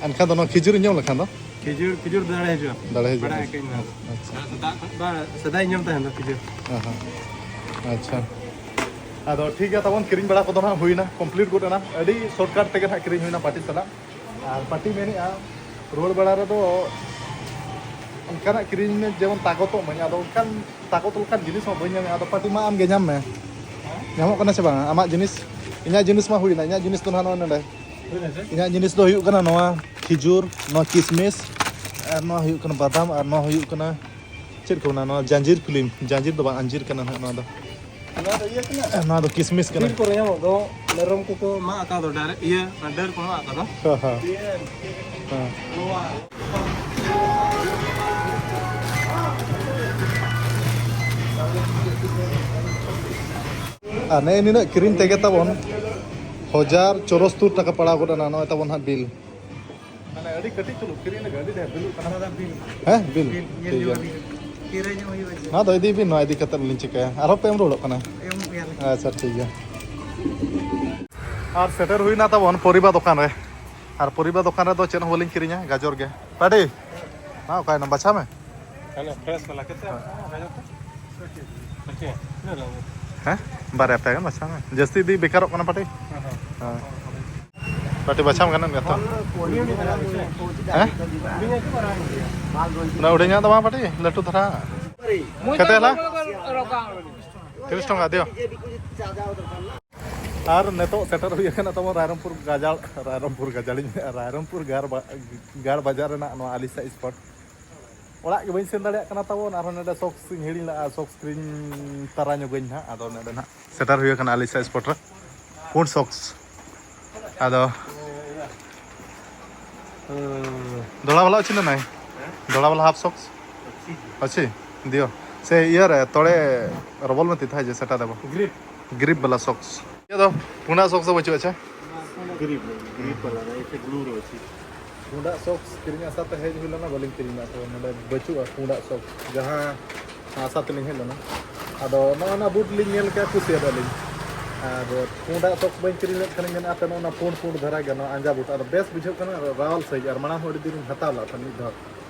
ᱮᱱᱠᱷᱟᱱ ᱫᱚ ᱱᱚᱣᱟ ᱠᱷᱤᱡᱩᱨ ᱤᱧ ᱡᱚᱢ ᱞᱮᱠᱷᱟᱱ ᱫᱚ? ᱠᱷᱤᱡᱩᱨ, ᱠᱷᱤᱡᱩᱨ ᱫᱟᱲᱮ ᱦᱤᱡᱩᱜᱼᱟ᱾ ᱫᱟᱲᱮ ᱦᱤᱡᱩᱜᱼᱟ᱾ ᱵᱟᱲᱟᱭ ᱟᱹᱭᱠᱟᱹᱧ ᱱᱚᱣᱟ ᱫᱚ᱾ ᱟᱪᱪᱷᱟ᱾ ᱥᱮᱫᱟᱭ ᱠᱷᱚᱱ, ᱵᱟ, ᱥᱮᱫᱟᱭ ᱧᱮᱞ ᱛᱟᱦᱮᱱ ᱫᱚ ᱠᱷᱤᱡᱩᱨ᱾ ᱦᱮᱸ, ᱦᱮᱸ᱾ ᱟᱪᱪᱷᱟ᱾ ᱟᱫᱚ ᱴᱷᱤᱠ ᱜᱮᱭᱟ, ᱛᱟᱵᱚᱱ ᱠᱤᱨᱤᱧ ᱵᱟᱲᱟ ᱠᱚᱫᱚ ᱱᱟᱦᱟᱜ ᱦᱩᱭᱱᱟ, complete ᱜᱚᱫ ᱮᱱᱟ᱾ ᱟᱹᱰᱤ shortcut ᱛᱮᱜᱮ ᱱᱟᱦᱟᱜ ᱠᱤᱨᱤᱧ ᱦᱩᱭᱱᱟ ᱯᱟᱹᱴᱤ ᱥᱟᱞᱟᱜ᱾ ᱟᱨ ᱯᱟᱹᱴᱤ ᱢᱮᱱᱮᱫᱼᱟ, ᱨᱩᱣᱟᱹᱲ ᱵᱟᱲᱟ ᱨᱮᱫᱚ ᱚᱱᱠᱟᱱᱟᱜ ᱠᱤᱨᱤᱧ ᱢᱮ ᱡᱮᱢᱚᱱ ᱛᱟᱠᱚᱛᱚᱜ ᱢᱟᱹᱧ, ᱟᱫᱚ ᱚᱱᱠᱟᱱ ᱛᱟᱠᱚᱛ ᱞᱮᱠᱟᱱ ᱡᱤᱱᱤᱥ ᱦᱚᱸ ᱵᱟᱹᱧ ᱧᱟᱢᱮᱫᱼᱟ᱾ ᱟᱫᱚ ᱯᱟᱹᱴᱤ ᱢᱟ ᱟᱢ ᱜᱮ ᱧᱟᱢ ᱢᱮ, ᱧᱟᱢᱚᱜ ᱠᱟᱱᱟ ᱥᱮ ᱵᱟᱝ ᱟᱢᱟᱜ ᱡᱤᱱᱤᱥ? ᱤᱧᱟᱹᱜ ᱡᱤᱱᱤᱥ ᱢᱟ ᱦᱩᱭᱱᱟ, ᱤᱧᱟᱹᱜ ᱡᱤᱱᱤᱥ ᱫᱚ ᱱᱟᱦᱟᱜ ᱱᱚᱜᱼᱚᱭ ᱱᱚᱰᱮ᱾ ᱦᱩᱭᱱᱟ ᱥᱮ? ᱤᱧᱟᱹᱜ ᱡᱤᱱᱤᱥ ᱫᱚ ᱦᱩᱭᱩᱜ ᱠᱟᱱᱟ ᱱᱚᱣᱟ ᱠᱷᱤᱡᱩᱨ, ᱱᱚᱣᱟ ᱠᱤᱥᱢᱤᱥ, ᱟᱨ ᱱᱚᱣᱟ ᱦᱩᱭᱩᱜ ᱠᱟᱱᱟ ᱵᱟᱫᱟᱢ, ᱟᱨ ᱱᱚᱣᱟ ᱦᱩᱭᱩᱜ ᱠᱟᱱᱟ ᱪᱮᱫ ᱠᱚ ᱢᱮᱱᱟ, ᱱᱚᱣᱟ ᱡᱟᱸᱡᱤᱨ ᱯᱷᱤᱞᱤᱢ, ᱡᱟᱸᱡᱤᱨ ᱫᱚ ᱵᱟᱝ, ᱟᱸᱡᱤᱨ ᱠᱟᱱᱟ ᱱᱟᱦᱟᱜ ᱱᱚᱣᱟ ᱫᱚ᱾ ᱱᱚᱣᱟ ᱫᱚ ᱤᱭᱟᱹ ᱠᱟᱱᱟ? ᱱᱚᱣᱟ ᱫᱚ ᱠᱤᱥᱢᱤᱥ ᱠᱟᱱᱟ᱾ ᱵᱤᱨ ᱠᱚᱨᱮ ᱧᱟᱢᱚᱜ ᱫᱚ, ᱢᱮᱨᱚᱢ ᱠᱚᱠᱚ ᱢᱟᱜ ᱟᱠᱟᱫ ᱫᱚ, direct ᱤᱭᱟᱹ, ᱚᱱᱟ ᱰᱟᱹᱨ ᱠᱚ ᱢᱟᱜ ᱟᱠᱟᱫ ᱫᱚ᱾ ᱦᱮᱸ, ᱦᱮᱸ᱾ ᱤᱭᱟᱹ, ᱦᱮᱸ᱾ ᱱᱚᱣᱟ᱾ ᱟᱨ ᱱᱮᱜᱼᱮ ᱱᱤᱱᱟᱹᱜ ᱠᱤᱨᱤᱧ ᱛᱮᱜᱮ ᱛᱟᱵᱚᱱ ᱦᱟᱡᱟᱨ ᱪᱚᱨᱚᱥᱛᱩᱨ ᱴᱟᱠᱟ ᱯᱟᱲᱟᱣ ᱜᱚᱫ ᱮᱱᱟ᱾ ᱱᱚᱜᱼᱚᱭ ᱛᱟᱵᱚᱱ ᱦᱟᱸᱜ ᱵᱤᱞ᱾ ᱢᱟᱱᱮ ᱟᱹᱰᱤ ᱠᱟᱹᱴᱤᱡ ᱪᱩᱞᱩᱝ ᱠᱤᱨᱤᱧ ᱞᱟᱹᱜᱤᱫ ᱟᱹᱰᱤ ᱰᱷᱮᱨ ᱵᱤᱞᱩᱜ ᱠᱟᱱᱟ᱾ ᱫᱟᱫᱟ, ᱵᱤᱞ᱾ ᱦᱮᱸ, ᱵᱤᱞ᱾ ᱵᱤᱞ, ᱧᱮᱞ ᱴᱷᱤᱠ ᱧᱚᱜ ᱜᱮᱭᱟ᱾ ᱟᱹᱞᱤᱧ᱾ ᱠᱤᱨᱤᱧ ᱧᱚᱜ ᱦᱩᱭᱩᱜᱼᱟ ᱡᱮ᱾ ᱱᱚᱣᱟ ᱫᱚ ᱤᱫᱤᱭ ᱵᱤᱱ, ᱱᱚᱣᱟ ᱤᱫᱤ ᱠᱟᱛᱮ ᱞᱤᱧ ᱪᱤᱠᱟᱹᱭᱟ? ᱟᱨᱦᱚᱸ ᱯᱮ ᱮᱢ ᱨᱩᱣᱟᱹᱲᱚᱜ ᱠᱟᱱᱟ? ᱮᱢᱚᱜ ᱜᱮᱭᱟᱞᱮ᱾ ᱟᱪᱪᱷᱟ, ᱴᱷᱤᱠ ᱜᱮᱭᱟ᱾ ᱟᱨ ᱥᱮᱴᱮᱨ ᱦᱩᱭᱱᱟ ᱛᱟᱵᱚᱱ ᱯᱚᱨᱤᱵᱟ ᱫᱚᱠᱟᱱ ᱨᱮ᱾ ᱟᱨ ᱯᱚᱨᱤᱵᱟ ᱫᱚᱠᱟᱱ ᱨᱮᱫᱚ ᱪᱮᱫ ᱦᱚᱸ ᱵᱟᱹᱞᱤᱧ ᱠᱤᱨᱤᱧᱟ, ᱜᱟᱡᱚᱨ ᱜᱮ᱾ ᱯᱟᱹᱴᱤ, ᱢᱟ ᱚᱠᱟᱭᱮᱱᱟᱢ? ᱵᱟᱪᱷᱟᱣ ᱢᱮ᱾ ᱦᱮᱸ, ᱯᱷᱨᱮᱥ ᱵᱟᱞᱟ ᱠᱟᱛᱮ ᱜᱟᱡᱚᱨ ᱠᱚ? ᱯᱟᱹᱴᱤ, ᱛᱤᱱᱟᱹᱜ ᱞᱟᱜᱟᱜᱼᱟ? ᱦᱮᱸ, ᱵᱟᱨᱭᱟ ᱯᱮᱭᱟ ᱜᱟᱱ ᱵᱟᱪᱷᱟᱣ ᱢᱮ, ᱡᱟᱹᱥᱛᱤ ᱤᱫᱤ ᱵᱮᱠᱟᱨᱚᱜ ᱠᱟᱱᱟ ᱯᱟᱹᱴᱤ᱾ ᱦᱮᱸ, ᱦᱮᱸ᱾ ᱦᱮᱸ᱾ ᱯᱟᱹᱴᱤ ᱵᱟᱪᱷᱟᱢ ᱜᱟᱱᱚᱜ ᱜᱮᱭᱟ ᱛᱚ? ᱦᱮᱸ? ᱚᱱᱟ ᱦᱩᱰᱤᱧᱟᱜ ᱫᱚ ᱵᱟᱝ ᱯᱟᱹᱴᱤ, ᱞᱟᱹᱴᱩ ᱫᱷᱟᱨᱟ᱾ ᱠᱮᱴᱮᱡ ᱞᱟ? ᱛᱤᱨᱤᱥ ᱴᱟᱠᱟ ᱫᱤᱭᱚ᱾ ᱟᱨ ᱱᱤᱛᱚᱜ ᱥᱮᱴᱮᱨ ᱦᱩᱭ ᱟᱠᱟᱱᱟ ᱛᱟᱵᱚᱱ ᱨᱟᱭᱨᱚᱝᱯᱩᱨ ᱜᱟᱡᱟᱲ, ᱨᱟᱭᱨᱚᱝᱯᱩᱨ ᱜᱟᱡᱟᱲᱤᱧ ᱢᱮᱱᱮᱫᱼᱟ, ᱨᱟᱭᱨᱚᱝᱯᱩᱨ ᱜᱟᱲ ᱵᱟ-, ᱜᱟᱲ ᱵᱟᱡᱟᱨ ᱨᱮᱱᱟᱜ ᱱᱚᱣᱟ ᱟᱞᱤᱥᱟ ᱥᱯᱚᱴ᱾ ᱚᱲᱟᱜ ᱜᱮ ᱵᱟᱹᱧ ᱥᱮᱱ ᱫᱟᱲᱮᱭᱟᱜ ᱠᱟᱱᱟ ᱛᱟᱵᱚᱱ, ᱟᱨᱦᱚᱸ ᱱᱚᱰᱮ ᱥᱚᱠᱥ ᱤᱧ ᱦᱤᱲᱤᱧ ᱞᱟᱜᱼᱟ, ᱥᱚᱠᱥ ᱠᱤᱨᱤᱧ ᱛᱟᱨᱟ ᱧᱚᱜᱟᱹᱧ ᱱᱟᱦᱟᱜ᱾ ᱟᱫᱚ ᱱᱚᱰᱮ ᱱᱟᱦᱟᱜ ᱥᱮᱴᱮᱨ ᱦᱩᱭ ᱟᱠᱟᱱᱟ ᱟᱞᱤᱥᱟ ᱥᱯᱚᱴ ᱨᱮ, ᱯᱩᱸᱰ ᱥᱚᱠᱥ᱾ ᱟᱫᱚ ᱫᱚᱲᱟ ᱵᱟᱞᱟ ᱚᱪᱷᱤ ᱱᱟᱭ? ᱫᱚᱲᱟ ᱵᱟᱞᱟ ᱦᱟᱯ ᱥᱚᱠᱥ ᱚᱪᱷᱤ? ᱫᱤᱭᱚ ᱥᱮ ᱤᱭᱟᱹ ᱨᱮ ᱛᱚᱲᱮ ᱨᱚᱵᱚᱞ ᱢᱮ ᱛᱤᱛᱷᱟᱭ ᱡᱮ ᱥᱮᱴᱟ ᱫᱮᱵᱚ᱾ ᱜᱨᱤᱯ᱾ ᱜᱨᱤᱯ ᱵᱟᱞᱟ ᱥᱚᱠᱥ᱾ ᱤᱭᱟᱹ ᱫᱚ ᱯᱩᱸᱰᱟᱜ ᱥᱚᱠᱥ ᱫᱚ ᱵᱟᱹᱪᱩᱜ ᱟᱪᱪᱷᱟ? ᱜᱨᱤᱯ, ᱜᱨᱤᱯ ᱵᱟᱞᱟ ᱫᱚ, ᱮᱠᱮ ᱜᱞᱩ ᱨᱮ ᱚᱪᱷᱤ᱾ ᱯᱩᱸᱰᱟᱜ ᱥᱚᱠᱥ ᱠᱤᱨᱤᱧ ᱟᱥᱟ ᱛᱮ ᱦᱮᱡ ᱦᱩᱭ ᱞᱮᱱᱟ, ᱵᱟᱹᱞᱤᱧ ᱠᱤᱨᱤᱧ ᱞᱮᱫ ᱛᱟᱵᱚᱱ᱾ ᱱᱚᱰᱮ ᱵᱟᱹᱪᱩᱜᱼᱟ ᱯᱩᱸᱰᱟᱜ ᱥᱚᱠᱥ, ᱡᱟᱦᱟᱸ ᱟᱥᱟ ᱛᱮᱞᱤᱧ ᱦᱮᱡ ᱞᱮᱱᱟ᱾ ᱟᱫᱚ ᱱᱚᱜᱼᱚ ᱱᱟ ᱵᱩᱴ ᱞᱤᱧ ᱧᱮᱞ ᱠᱮᱫᱼᱟ, ᱠᱩᱥᱤᱭᱟᱫᱟᱞᱤᱧ᱾ ᱟᱨ ᱯᱩᱸᱰᱟᱜ ᱥᱚᱠᱥ ᱵᱟᱹᱧ ᱠᱤᱨᱤᱧ ᱞᱮᱫ ᱠᱷᱟᱱᱤᱧ ᱢᱮᱱᱟ ᱟᱯᱮ ᱱᱚᱜᱼᱚ ᱱᱟ ᱯᱩᱸᱰ ᱯᱩᱸᱰ ᱫᱷᱟᱨᱟ ᱜᱮ ᱱᱚᱣᱟ ᱟᱸᱡᱟ ᱵᱩᱴ, ᱟᱨ ᱵᱮᱥ ᱵᱩᱡᱷᱟᱹᱜ ᱠᱟᱱᱟ, ᱟᱨ ᱨᱟᱣᱟᱞ ᱥᱟᱭᱤᱡ, ᱟᱨ ᱢᱟᱲᱟᱝ ᱦᱚᱸ ᱟᱹᱰᱤ ᱫᱤᱱ ᱤᱧ ᱦᱟᱛᱟᱣ ᱞᱮᱫ ᱛᱟᱦᱮᱸᱫ ᱢᱤᱫ ᱫᱷᱟᱣ᱾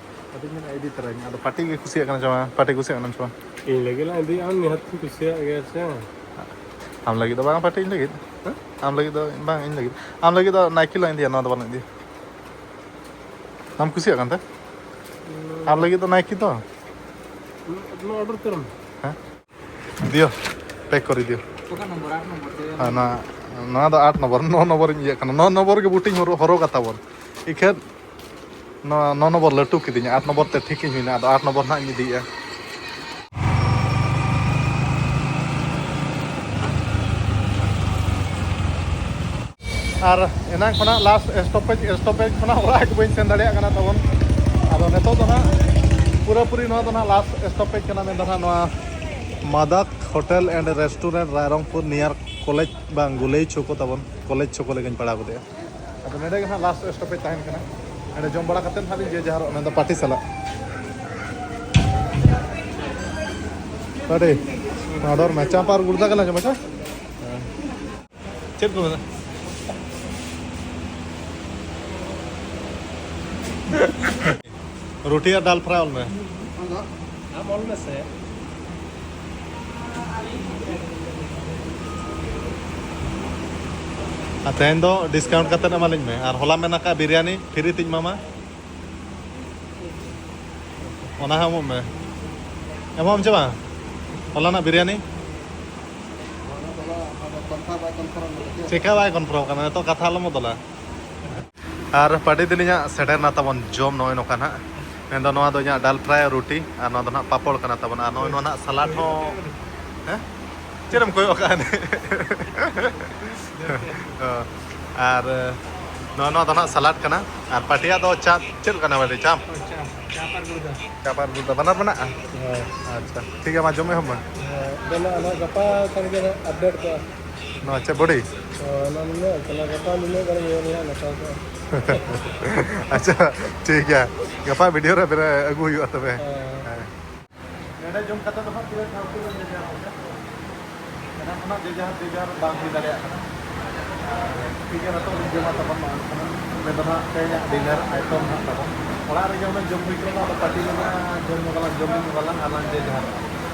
ᱟᱫᱚᱧ ᱢᱮᱱᱟ ᱤᱫᱤ ᱛᱚᱨᱟᱧ, ᱟᱫᱚ ᱯᱟᱴᱤ ᱜᱮ ᱠᱩᱥᱤᱭᱟᱜ ᱠᱟᱱᱟ ᱪᱮ ᱵᱟᱝ? ᱯᱟᱴᱤ ᱠᱩᱥᱤᱭᱟᱜ ᱠᱟᱱᱟᱢ ᱪᱮ ᱵᱟᱝ? ᱤᱧ ᱞᱟᱹᱜᱤᱫ ᱞᱟᱝ ᱤᱫᱤᱭᱟ, ᱟᱢ ᱱᱤᱦᱟᱹᱛ ᱮᱢ ᱠᱩᱥᱤᱭᱟᱜ ᱜᱮᱭᱟ ᱥᱮ? ᱟᱢ ᱞᱟᱹᱜᱤᱫ ᱫᱚ ᱵᱟᱝ ᱯᱟᱴᱤ, ᱤᱧ ᱞᱟᱹᱜᱤᱫ᱾ ᱦᱮᱸ? ᱟᱢ ᱞᱟᱹᱜᱤᱫ ᱫᱚ ᱵᱟᱝ, ᱤᱧ ᱞᱟᱹᱜᱤᱫ᱾ ᱟᱢ ᱞᱟᱹᱜᱤᱫ ᱫᱚ ᱱᱟᱭᱠᱤ ᱞᱟᱝ ᱤᱫᱤᱭᱟ, ᱱᱚᱣᱟ ᱫᱚ ᱵᱟᱞᱟᱝ ᱤᱫᱤᱭᱟ᱾ ᱵᱟᱢ ᱠᱩᱥᱤᱭᱟᱜ ᱠᱟᱱ ᱛᱮ? ᱟᱢ ᱞᱟᱹᱜᱤᱫ ᱫᱚ ᱱᱟᱭᱠᱤ ᱛᱚ? ᱱᱚᱣᱟ ᱚᱰᱟᱨ ᱩᱛᱟᱹᱨ ᱢᱮ᱾ ᱦᱮᱸ? ᱫᱤᱭᱳ, ᱯᱮᱠ ᱠᱚᱨᱤ ᱫᱤᱭᱳ᱾ ᱚᱠᱟ ᱱᱚᱢᱵᱚᱨ? ᱟᱴ ᱱᱚᱢᱵᱚᱨ ᱛᱮ? ᱦᱮᱸ, ᱱᱚᱣᱟ, ᱱᱚᱣᱟ ᱫᱚ ᱟᱴ ᱱᱚᱢᱵᱚᱨ, ᱱᱚ ᱱᱚᱢᱵᱚᱨ ᱤᱧ ᱤᱭᱟᱹᱜ ᱠᱟᱱᱟ᱾ ᱱᱚ ᱱᱚᱢᱵᱚᱨ ᱜᱮ ᱵᱩᱴᱤᱧ ᱦᱚᱨᱚ-, ᱦᱚᱨᱚᱜᱟ ᱛᱟᱵᱚᱱ᱾ ᱤᱠᱷᱟᱹᱱ ᱱᱚᱣᱟ ᱱᱚ ᱱᱚᱢᱵᱚᱨ ᱞᱟᱹᱴᱩ ᱠᱤᱫᱤᱧᱟ, ᱟᱴ ᱱᱚᱢᱵᱚᱨ ᱛᱮ ᱴᱷᱤᱠᱤᱧ ᱦᱩᱭᱱᱟ, ᱟᱫᱚ ᱟᱴ ᱱᱚᱢᱵᱚᱨ ᱱᱟᱦᱟᱜ ᱤᱧ ᱤᱫᱤᱭᱮᱫᱼᱟ᱾ ᱟᱨ ᱮᱱᱟᱝ ᱠᱷᱚᱱᱟᱜ ᱞᱟᱥᱴ ᱥᱴᱚᱯᱮᱡᱽ, ᱥᱴᱚᱯᱮᱡᱽ ᱠᱷᱚᱱᱟᱜ ᱚᱲᱟᱜ ᱜᱮ ᱵᱟᱹᱧ ᱥᱮᱱ ᱫᱟᱲᱮᱭᱟᱜ ᱠᱟᱱᱟ ᱛᱟᱵᱚᱱ᱾ ᱟᱫᱚ ᱱᱤᱛᱚᱜ ᱫᱚ ᱱᱟᱦᱟᱜ ᱯᱩᱨᱟᱹᱯᱩᱨᱤ ᱱᱚᱣᱟ ᱫᱚ ᱱᱟᱦᱟᱜ ᱞᱟᱥᱴ ᱥᱴᱚᱯᱮᱡᱽ ᱠᱟᱱᱟ, ᱢᱮᱱᱫᱚ ᱱᱟᱦᱟᱜ ᱱᱚᱣᱟ ᱢᱟᱫᱟᱠ Hotel and Restaurant Rairongpur near college, ᱵᱟᱝ, ᱜᱩᱞᱟᱹᱭ ᱪᱷᱚᱠᱚ ᱛᱟᱵᱚᱱ, ᱠᱚᱞᱮᱡᱽ ᱪᱷᱚᱠᱚ ᱞᱮᱠᱟᱧ ᱯᱟᱲᱟᱣ ᱜᱚᱫᱮᱜᱼᱟ᱾ ᱟᱫᱚ ᱱᱚᱰᱮ ᱜᱮ ᱦᱟᱸᱜ last stoppage ᱛᱟᱦᱮᱱ ᱠᱟᱱᱟ᱾ ᱱᱚᱰᱮ ᱡᱚᱢ ᱵᱟᱲᱟ ᱠᱟᱛᱮᱫ ᱦᱟᱸᱜ ᱞᱤᱧ ᱡᱮ ᱡᱟᱦᱟᱨᱚᱜᱼᱟ, ᱢᱮᱱᱫᱚ ᱯᱟᱴᱤ ᱥᱟᱞᱟᱜ᱾ ᱯᱟᱴᱤ, ᱱᱚᱣᱟ ᱫᱚ ᱢᱮᱪᱟ ᱯᱟᱨ ᱜᱩᱲᱫᱟ ᱠᱟᱱᱟ ᱪᱚ ᱢᱮᱪᱟ? ᱪᱮᱫ ᱠᱚ ᱢᱮᱱᱟ? ᱨᱩᱴᱤ ᱟᱨ ᱰᱟᱞ ᱯᱷᱨᱟᱭ ᱚᱞ ᱢᱮ᱾ ᱟᱢ ᱚᱞ ᱢᱮᱥᱮ᱾ ᱟᱨ ᱛᱮᱦᱮᱧ ᱫᱚ discount ᱠᱟᱛᱮᱫ ᱮᱢᱟᱞᱤᱧ ᱢᱮ᱾ ᱟᱨ ᱦᱚᱞᱟ ᱢᱮᱱ ᱟᱠᱟᱫ ᱵᱤᱨᱭᱟᱱᱤ free ᱛᱤᱧ ᱮᱢᱟᱢᱟ᱾ ᱚᱱᱟ ᱦᱚᱸ ᱮᱢᱚᱜ ᱢᱮ᱾ ᱮᱢᱚᱜ ᱟᱢ ᱪᱮ ᱵᱟᱝ? ᱦᱚᱞᱟᱱᱟᱜ ᱵᱤᱨᱭᱟᱱᱤ? ᱪᱮᱠᱟ ᱵᱟᱭ confirm ᱠᱟᱱᱟ? ᱱᱤᱛᱚᱜ ᱠᱟᱛᱷᱟ ᱟᱞᱚᱢ ᱵᱚᱫᱚᱞᱟ᱾ ᱟᱨ ᱯᱟᱹᱴᱤ ᱛᱟᱹᱞᱤᱧᱟᱜ ᱥᱮᱴᱮᱨ ᱱᱟ ᱛᱟᱵᱚᱱ ᱡᱚᱢ, ᱱᱚᱜᱼᱚᱭ ᱱᱚᱝᱠᱟ ᱱᱟᱦᱟᱜ᱾ ᱢᱮᱱᱫᱚ ᱱᱚᱣᱟ ᱫᱚ ᱤᱧᱟᱹᱜ ᱰᱟᱞ ᱯᱷᱨᱟᱭ ᱨᱩᱴᱤ, ᱟᱨ ᱱᱚᱣᱟ ᱫᱚ ᱱᱟᱦᱟᱜ ᱯᱟᱯᱚᱲ ᱠᱟᱱᱟ ᱛᱟᱵᱚᱱ, ᱟᱨ ᱱᱚᱜᱼᱚᱭ ᱱᱚᱣᱟ ᱱᱟᱦᱟᱜ ᱥᱟᱞᱟᱰ ᱦᱚᱸ᱾ ᱦᱮᱸ? ᱪᱮᱫ ᱮᱢ ᱠᱚᱭᱚᱜ ᱠᱟᱜᱼᱟ? ᱚ, ᱟᱨ ᱱᱚᱣᱟ, ᱱᱚᱣᱟ ᱫᱚ ᱱᱟᱦᱟᱜ ᱥᱟᱞᱟᱰ ᱠᱟᱱᱟ᱾ ᱟᱨ ᱯᱟᱹᱴᱤᱭᱟᱜ ᱫᱚ ᱪᱟ, ᱪᱮᱫ ᱠᱟᱱᱟ ᱯᱟᱹᱴᱤ? ᱪᱟ? ᱪᱟ ᱯᱟᱨ ᱜᱩᱲᱫᱟ᱾ ᱪᱟ ᱯᱟᱨ ᱜᱩᱲᱫᱟ, ᱵᱟᱱᱟᱨ ᱢᱮᱱᱟᱜᱼᱟ? ᱦᱳᱭ᱾ ᱟᱪᱪᱷᱟ, ᱴᱷᱤᱠ ᱜᱮᱭᱟ, ᱢᱟ ᱡᱚᱢ ᱮᱦᱚᱵ ᱢᱮ᱾ ᱦᱮᱸ, ᱫᱮᱞᱟ, ᱟᱞᱟᱝ ᱜᱟᱯᱟ ᱠᱷᱟᱱ ᱜᱮ ᱦᱟᱸᱜ update ᱠᱚᱜᱼᱟ᱾ ᱱᱚᱣᱟ ᱪᱮᱫ ᱵᱚᱰᱤ? ᱦᱳᱭ, ᱚᱱᱟ ᱱᱤᱱᱟᱹᱜ ᱠᱟᱱᱟ, ᱜᱟᱯᱟ ᱱᱤᱱᱟᱹᱜ ᱜᱟᱱ ᱤᱭᱟᱹ ᱨᱮᱭᱟᱜ ᱱᱟᱯᱟᱭ ᱠᱚᱜᱼᱟ᱾ ᱟᱪᱪᱷᱟ, ᱴᱷᱤᱠ ᱜᱮᱭᱟ, ᱜᱟᱯᱟ video ᱨᱮ ᱵᱮᱨᱮ-, ᱟᱹᱜᱩ ᱦᱩᱭᱩᱜᱼᱟ ᱛᱚᱵᱮ᱾ ᱦᱮᱸ᱾ ᱦᱮᱸ᱾ ᱱᱚᱰᱮ ᱡᱚᱢ ᱠᱟᱛᱮ ᱫᱚ ᱦᱟᱸᱜ ᱯᱩᱨᱟᱹ ᱴᱷᱟᱶ ᱠᱚ ᱧᱮᱞ ᱧᱟᱢ ᱠᱮᱫᱟ᱾ ᱮᱱᱟᱝ ᱠᱷᱚᱱᱟᱜ ᱡᱮ ᱡᱟᱦᱟᱸ, ᱡᱮ ᱡᱟᱦᱟᱸ ᱵᱟᱝ ᱦᱩᱭ ᱫᱟᱲᱮᱭᱟᱜ ᱠᱟᱱᱟ᱾ ᱟᱨ ᱴᱷᱤᱠ ᱜᱮᱭᱟ, ᱱᱤᱛᱚᱜ ᱵᱚᱱ ᱡᱚᱢᱟ ᱛᱟᱵᱚᱱ ᱱᱚᱣᱟ ᱠᱷᱚᱱᱟᱜ᱾ ᱢᱮᱱᱫᱚ ᱦᱟᱸᱜ ᱛᱮᱦᱮᱧᱟᱜ dinner item ᱦᱟᱸᱜ ᱛᱟᱵᱚᱱ᱾ ᱚᱲᱟᱜ ᱨᱮ ᱡᱮᱢᱚᱱ ᱡᱚᱢ ᱦᱩᱭ ᱠᱟᱱᱟ, ᱟᱫᱚ ᱯᱟᱹᱴᱤ ᱢᱮᱱᱟᱜᱼᱟ, ᱡᱚᱢ ᱧᱚᱜᱟᱞᱟᱝ, ᱡᱚᱢ ᱧᱚᱜᱟᱞᱟᱝ ᱟᱨ ᱞᱟᱝ ᱡᱮ ᱡᱟᱦᱟᱸ᱾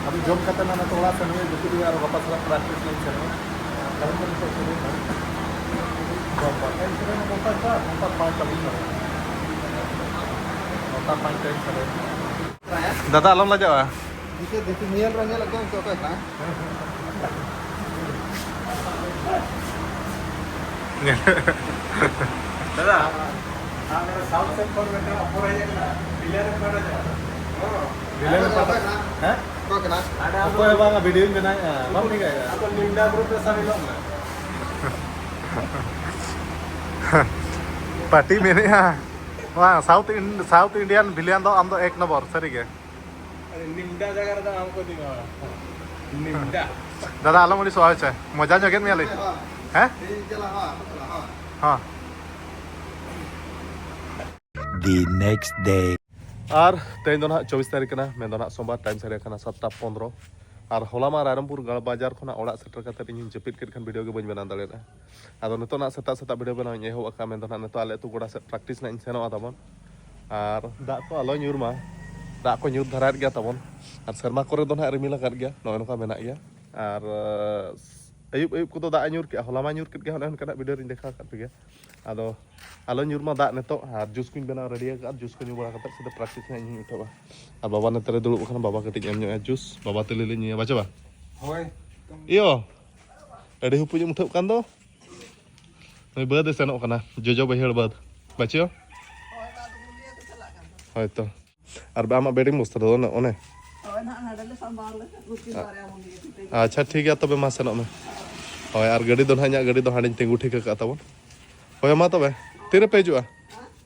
ᱟᱫᱚ ᱡᱚᱢ ᱠᱟᱛᱮ ᱱᱟᱜ ᱱᱤᱛᱚᱜ ᱚᱲᱟᱜ ᱥᱮᱱ ᱦᱩᱭᱩᱜᱼᱟ, ᱡᱟᱹᱯᱤᱫ ᱦᱩᱭᱩᱜᱼᱟ, ᱟᱨ ᱜᱟᱯᱟ ᱥᱮᱛᱟᱜ practice ᱞᱤᱧ ᱥᱮᱱᱚᱜᱼᱟ᱾ ᱠᱟᱨᱚᱱ ᱫᱚ ᱱᱤᱛᱚᱜ ᱥᱚᱢᱚᱭ ᱦᱟᱸᱜ ᱫᱚᱥ ᱵᱟᱡᱮ ᱥᱮᱱ ᱱᱚᱝᱠᱟ ᱪᱟᱞᱟᱜ, ᱱᱚᱝᱠᱟ ᱯᱟᱸᱪ ᱪᱟᱞᱟᱜ ᱤᱧ ᱵᱟᱲᱟᱭᱟ᱾ ᱱᱚᱝᱠᱟ ᱯᱟᱸᱪ ᱴᱟᱭᱤᱢ ᱥᱮᱱ᱾ ᱫᱟᱫᱟ, ᱟᱞᱚᱢ ᱞᱟᱡᱟᱜᱼᱟ᱾ ᱫᱤᱥᱟᱹ, ᱫᱤᱥᱟᱹ ᱧᱮᱞ ᱨᱮ ᱧᱮᱞ ᱟᱠᱚ ᱚᱠᱚᱭ ᱠᱟᱱᱟ᱾ ᱫᱟᱫᱟ, ᱟᱢ ᱥᱟᱣᱩᱛᱷ ᱥᱮᱫ ᱠᱷᱚᱱ ᱢᱤᱫᱴᱟᱝ ᱚᱯᱷᱟᱨ ᱦᱮᱡ ᱟᱠᱟᱱᱟ, ᱰᱤᱞᱟᱨ ᱮᱢ ᱯᱟᱴᱟ ᱪᱟᱞᱟᱜ ᱠᱟᱱᱟ᱾ ᱰᱤᱞᱟᱨ ᱮᱢ ᱯᱟᱴᱟ? ᱦᱮᱸ? ᱚᱠᱚᱭ ᱠᱟᱱᱟ? ᱚᱠᱚᱭ ᱦᱚᱸ ᱵᱟᱝᱟ, video ᱧ ᱵᱮᱱᱟᱣᱮᱫᱼᱟ, ᱵᱟᱢ ᱴᱷᱤᱠᱟᱹᱭᱮᱫᱼᱟ? ᱟᱫᱚ ᱞᱤᱱᱰᱟ ᱜᱨᱩᱯ ᱨᱮ ᱥᱟᱢᱤᱞᱚᱜ ᱢᱮ᱾ ᱯᱟᱴᱤ ᱢᱮᱱᱮᱜᱼᱟ᱾ ᱵᱟᱝ, South In-, South Indian villain ᱫᱚ ᱟᱢ ᱫᱚ ᱮᱠ ᱱᱚᱢᱵᱚᱨ, ᱥᱟᱹᱨᱤ ᱜᱮ᱾ ᱟᱨᱮ, ᱱᱤᱢᱰᱟ ᱡᱟᱭᱜᱟ ᱨᱮᱫᱚ ᱟᱢ ᱠᱚ ᱫᱤᱱ ᱦᱚᱲ᱾ ᱫᱟᱫᱟ, ᱟᱞᱚᱢ ᱟᱹᱲᱤᱥᱚᱜᱼᱟ, ᱦᱳᱭ ᱥᱮ? ᱢᱚᱡᱟ ᱧᱚᱜᱮᱫ ᱢᱮᱭᱟ ᱞᱤᱧ᱾ ᱦᱮᱸ? ᱦᱚᱸ᱾ The next day. ᱟᱨ ᱛᱮᱦᱮᱧ ᱫᱚ ᱱᱟᱦᱟᱜ ᱪᱚᱵᱵᱤᱥ ᱛᱟᱹᱨᱤᱠᱷ ᱠᱟᱱᱟ, ᱢᱮᱱᱫᱚ ᱱᱟᱦᱟᱜ ᱥᱳᱢᱵᱟᱨ, ᱴᱟᱭᱤᱢ ᱥᱟᱹᱨᱤ ᱠᱟᱱᱟ ᱥᱟᱛᱴᱟ ᱯᱚᱱᱨᱚ᱾ ᱟᱨ ᱦᱚᱞᱟ ᱢᱟ ᱨᱟᱭᱨᱚᱝᱯᱩᱨ ᱜᱟᱲ ᱵᱟᱡᱟᱨ ᱠᱷᱚᱱᱟᱜ ᱚᱲᱟᱜ ᱥᱮᱴᱮᱨ ᱠᱟᱛᱮᱫ ᱤᱧ ᱡᱟᱹᱯᱤᱫ ᱠᱮᱫ ᱠᱷᱟᱱ ᱵᱷᱤᱰᱤᱭᱳ ᱜᱮ ᱵᱟᱹᱧ ᱵᱮᱱᱟᱣ ᱫᱟᱲᱮᱭᱟᱫᱼᱟ᱾ ᱟᱫᱚ ᱱᱤᱛᱚᱜ ᱱᱟᱜ ᱥᱮᱛᱟᱜ ᱥᱮᱛᱟᱜ ᱵᱷᱤᱰᱤᱭᱳ ᱵᱮᱱᱟᱣ ᱤᱧ ᱮᱦᱚᱵ ᱟᱠᱟᱫᱼᱟ, ᱢᱮᱱᱫᱚ ᱱᱟᱜ ᱱᱤᱛᱚᱜ ᱟᱞᱮ ᱟᱹᱛᱩ ᱜᱚᱰᱟ ᱥᱮᱫ ᱯᱨᱮᱠᱴᱤᱥ ᱱᱟᱜ ᱤᱧ ᱥᱮᱱᱚᱜᱼᱟ ᱛᱟᱵᱚᱱ᱾ ᱟᱨ ᱫᱟᱜ ᱠᱚ ᱟᱞᱚ ᱧᱩᱨ ᱢᱟ, ᱫᱟᱜ ᱠᱚ ᱧᱩᱨ ᱫᱷᱟᱨᱟᱭᱮᱫ ᱜᱮᱭᱟ ᱛᱟᱵᱚᱱ᱾ ᱟᱨ ᱥᱮᱨᱢᱟ ᱠᱚᱨᱮ ᱫᱚ ᱱᱟᱜ ᱨᱤᱢᱤᱞ ᱟᱠᱟᱫ ᱜᱮᱭᱟ, ᱱᱚᱜᱼᱚᱭ ᱱᱚᱝᱠᱟ ᱢᱮᱱᱟᱜ ᱜᱮᱭᱟ᱾ ᱟᱨ ᱟᱹᱭᱩᱵ ᱟᱹᱭᱩᱵ ᱠᱚᱫᱚ ᱫᱟᱜ ᱮ ᱧᱩᱨ ᱠᱮᱜᱼᱟ, ᱦᱚᱞᱟ ᱢᱟ ᱧᱩᱨ ᱠᱮᱫ ᱜᱮᱭᱟ, ᱚᱱᱮ ᱚᱱᱠᱟᱱᱟᱜ ᱵᱷᱤᱰᱤᱭᱳ ᱨᱤᱧ ᱫᱮᱠᱷᱟᱣ ᱟᱠᱟᱫ ᱯᱮᱜᱮᱭᱟ᱾ ᱟᱫᱚ ᱟᱞᱚ ᱧᱩᱨ ᱢᱟ ᱫᱟᱜ ᱱᱤᱛᱚᱜ, ᱟᱨ ᱡᱩᱥ ᱠᱚᱧ ᱵᱮᱱᱟᱣ ᱨᱮᱰᱤ ᱟᱠᱟᱫᱼᱟ, ᱡᱩᱥ ᱠᱚ ᱧᱩ ᱵᱟᱲᱟ ᱠᱟᱛᱮᱫ ᱥᱤᱫᱷᱟᱹ ᱯᱨᱮᱠᱴᱤᱥ ᱱᱟᱜ ᱤᱧ ᱩᱴᱷᱟᱹᱣᱟ᱾ ᱟᱨ ᱵᱟᱵᱟ ᱱᱚᱛᱮ ᱨᱮ ᱫᱩᱲᱩᱵ ᱟᱠᱟᱱᱟ, ᱵᱟᱵᱟ ᱠᱟᱹᱴᱤᱡ ᱮᱢ ᱧᱚᱜᱼᱟ ᱡᱩᱥ, ᱵᱟᱵᱟ ᱛᱤᱞᱤ ᱞᱮ ᱧᱩᱭᱟ, ᱵᱟᱪᱮ ᱵᱟ? ᱦᱳᱭ᱾ ᱤᱭᱳ, ᱟᱹᱰᱤ ᱦᱩᱯᱩᱧ ᱮᱢ ᱩᱴᱷᱟᱹᱜ ᱠᱟᱱ ᱫᱚ᱾ ᱱᱩᱭ ᱵᱟᱹᱫᱽ ᱮ ᱥᱮᱱᱚᱜ ᱠᱟᱱᱟ, ᱡᱚᱡᱚ ᱵᱟᱹᱭᱦᱟᱹᱲ ᱵᱟᱹᱫᱽ᱾ ᱵᱟᱪᱤᱭᱳ? ᱦᱳᱭ ᱛᱚ᱾ ᱟᱨ ᱟᱢᱟᱜ ᱵᱮᱰᱤᱝ ᱵᱚᱥᱛᱟ ᱫᱚ ᱚᱱᱮ, ᱚᱱᱮ? ᱦᱳᱭ, ᱱᱟᱦᱟᱜ ᱱᱟᱰᱮ ᱞᱮ ᱥᱟᱢᱵᱟᱣ ᱞᱮᱠᱷᱟᱱ ᱜᱩᱯᱤ ᱵᱟᱨᱭᱟ ᱵᱚᱱ ᱤᱫᱤᱭᱟ, ᱴᱷᱤᱠ ᱜᱮᱭᱟ? ᱟᱪᱪᱷᱟ, ᱴᱷᱤᱠ ᱜᱮᱭᱟ, ᱛᱚᱵᱮ ᱢᱟ ᱥᱮᱱᱚᱜ ᱢᱮ᱾ ᱦᱳᱭ, ᱟᱨ ᱜᱟᱹᱰᱤ ᱫᱚ ᱱᱟᱦᱟᱜ ᱤᱧᱟᱹᱜ ᱜᱟᱹᱰᱤ ᱫᱚ ᱦᱟᱸᱰᱮᱧ ᱛᱤᱸᱜᱩ ᱴᱷᱤᱠ ᱟᱠᱟᱫ ᱛᱟᱵᱚᱱ᱾ ᱦᱳᱭ, ᱢᱟ ᱛᱚᱵᱮ, ᱛᱤᱨᱮᱯᱮ ᱦᱤᱡᱩᱜᱼᱟ?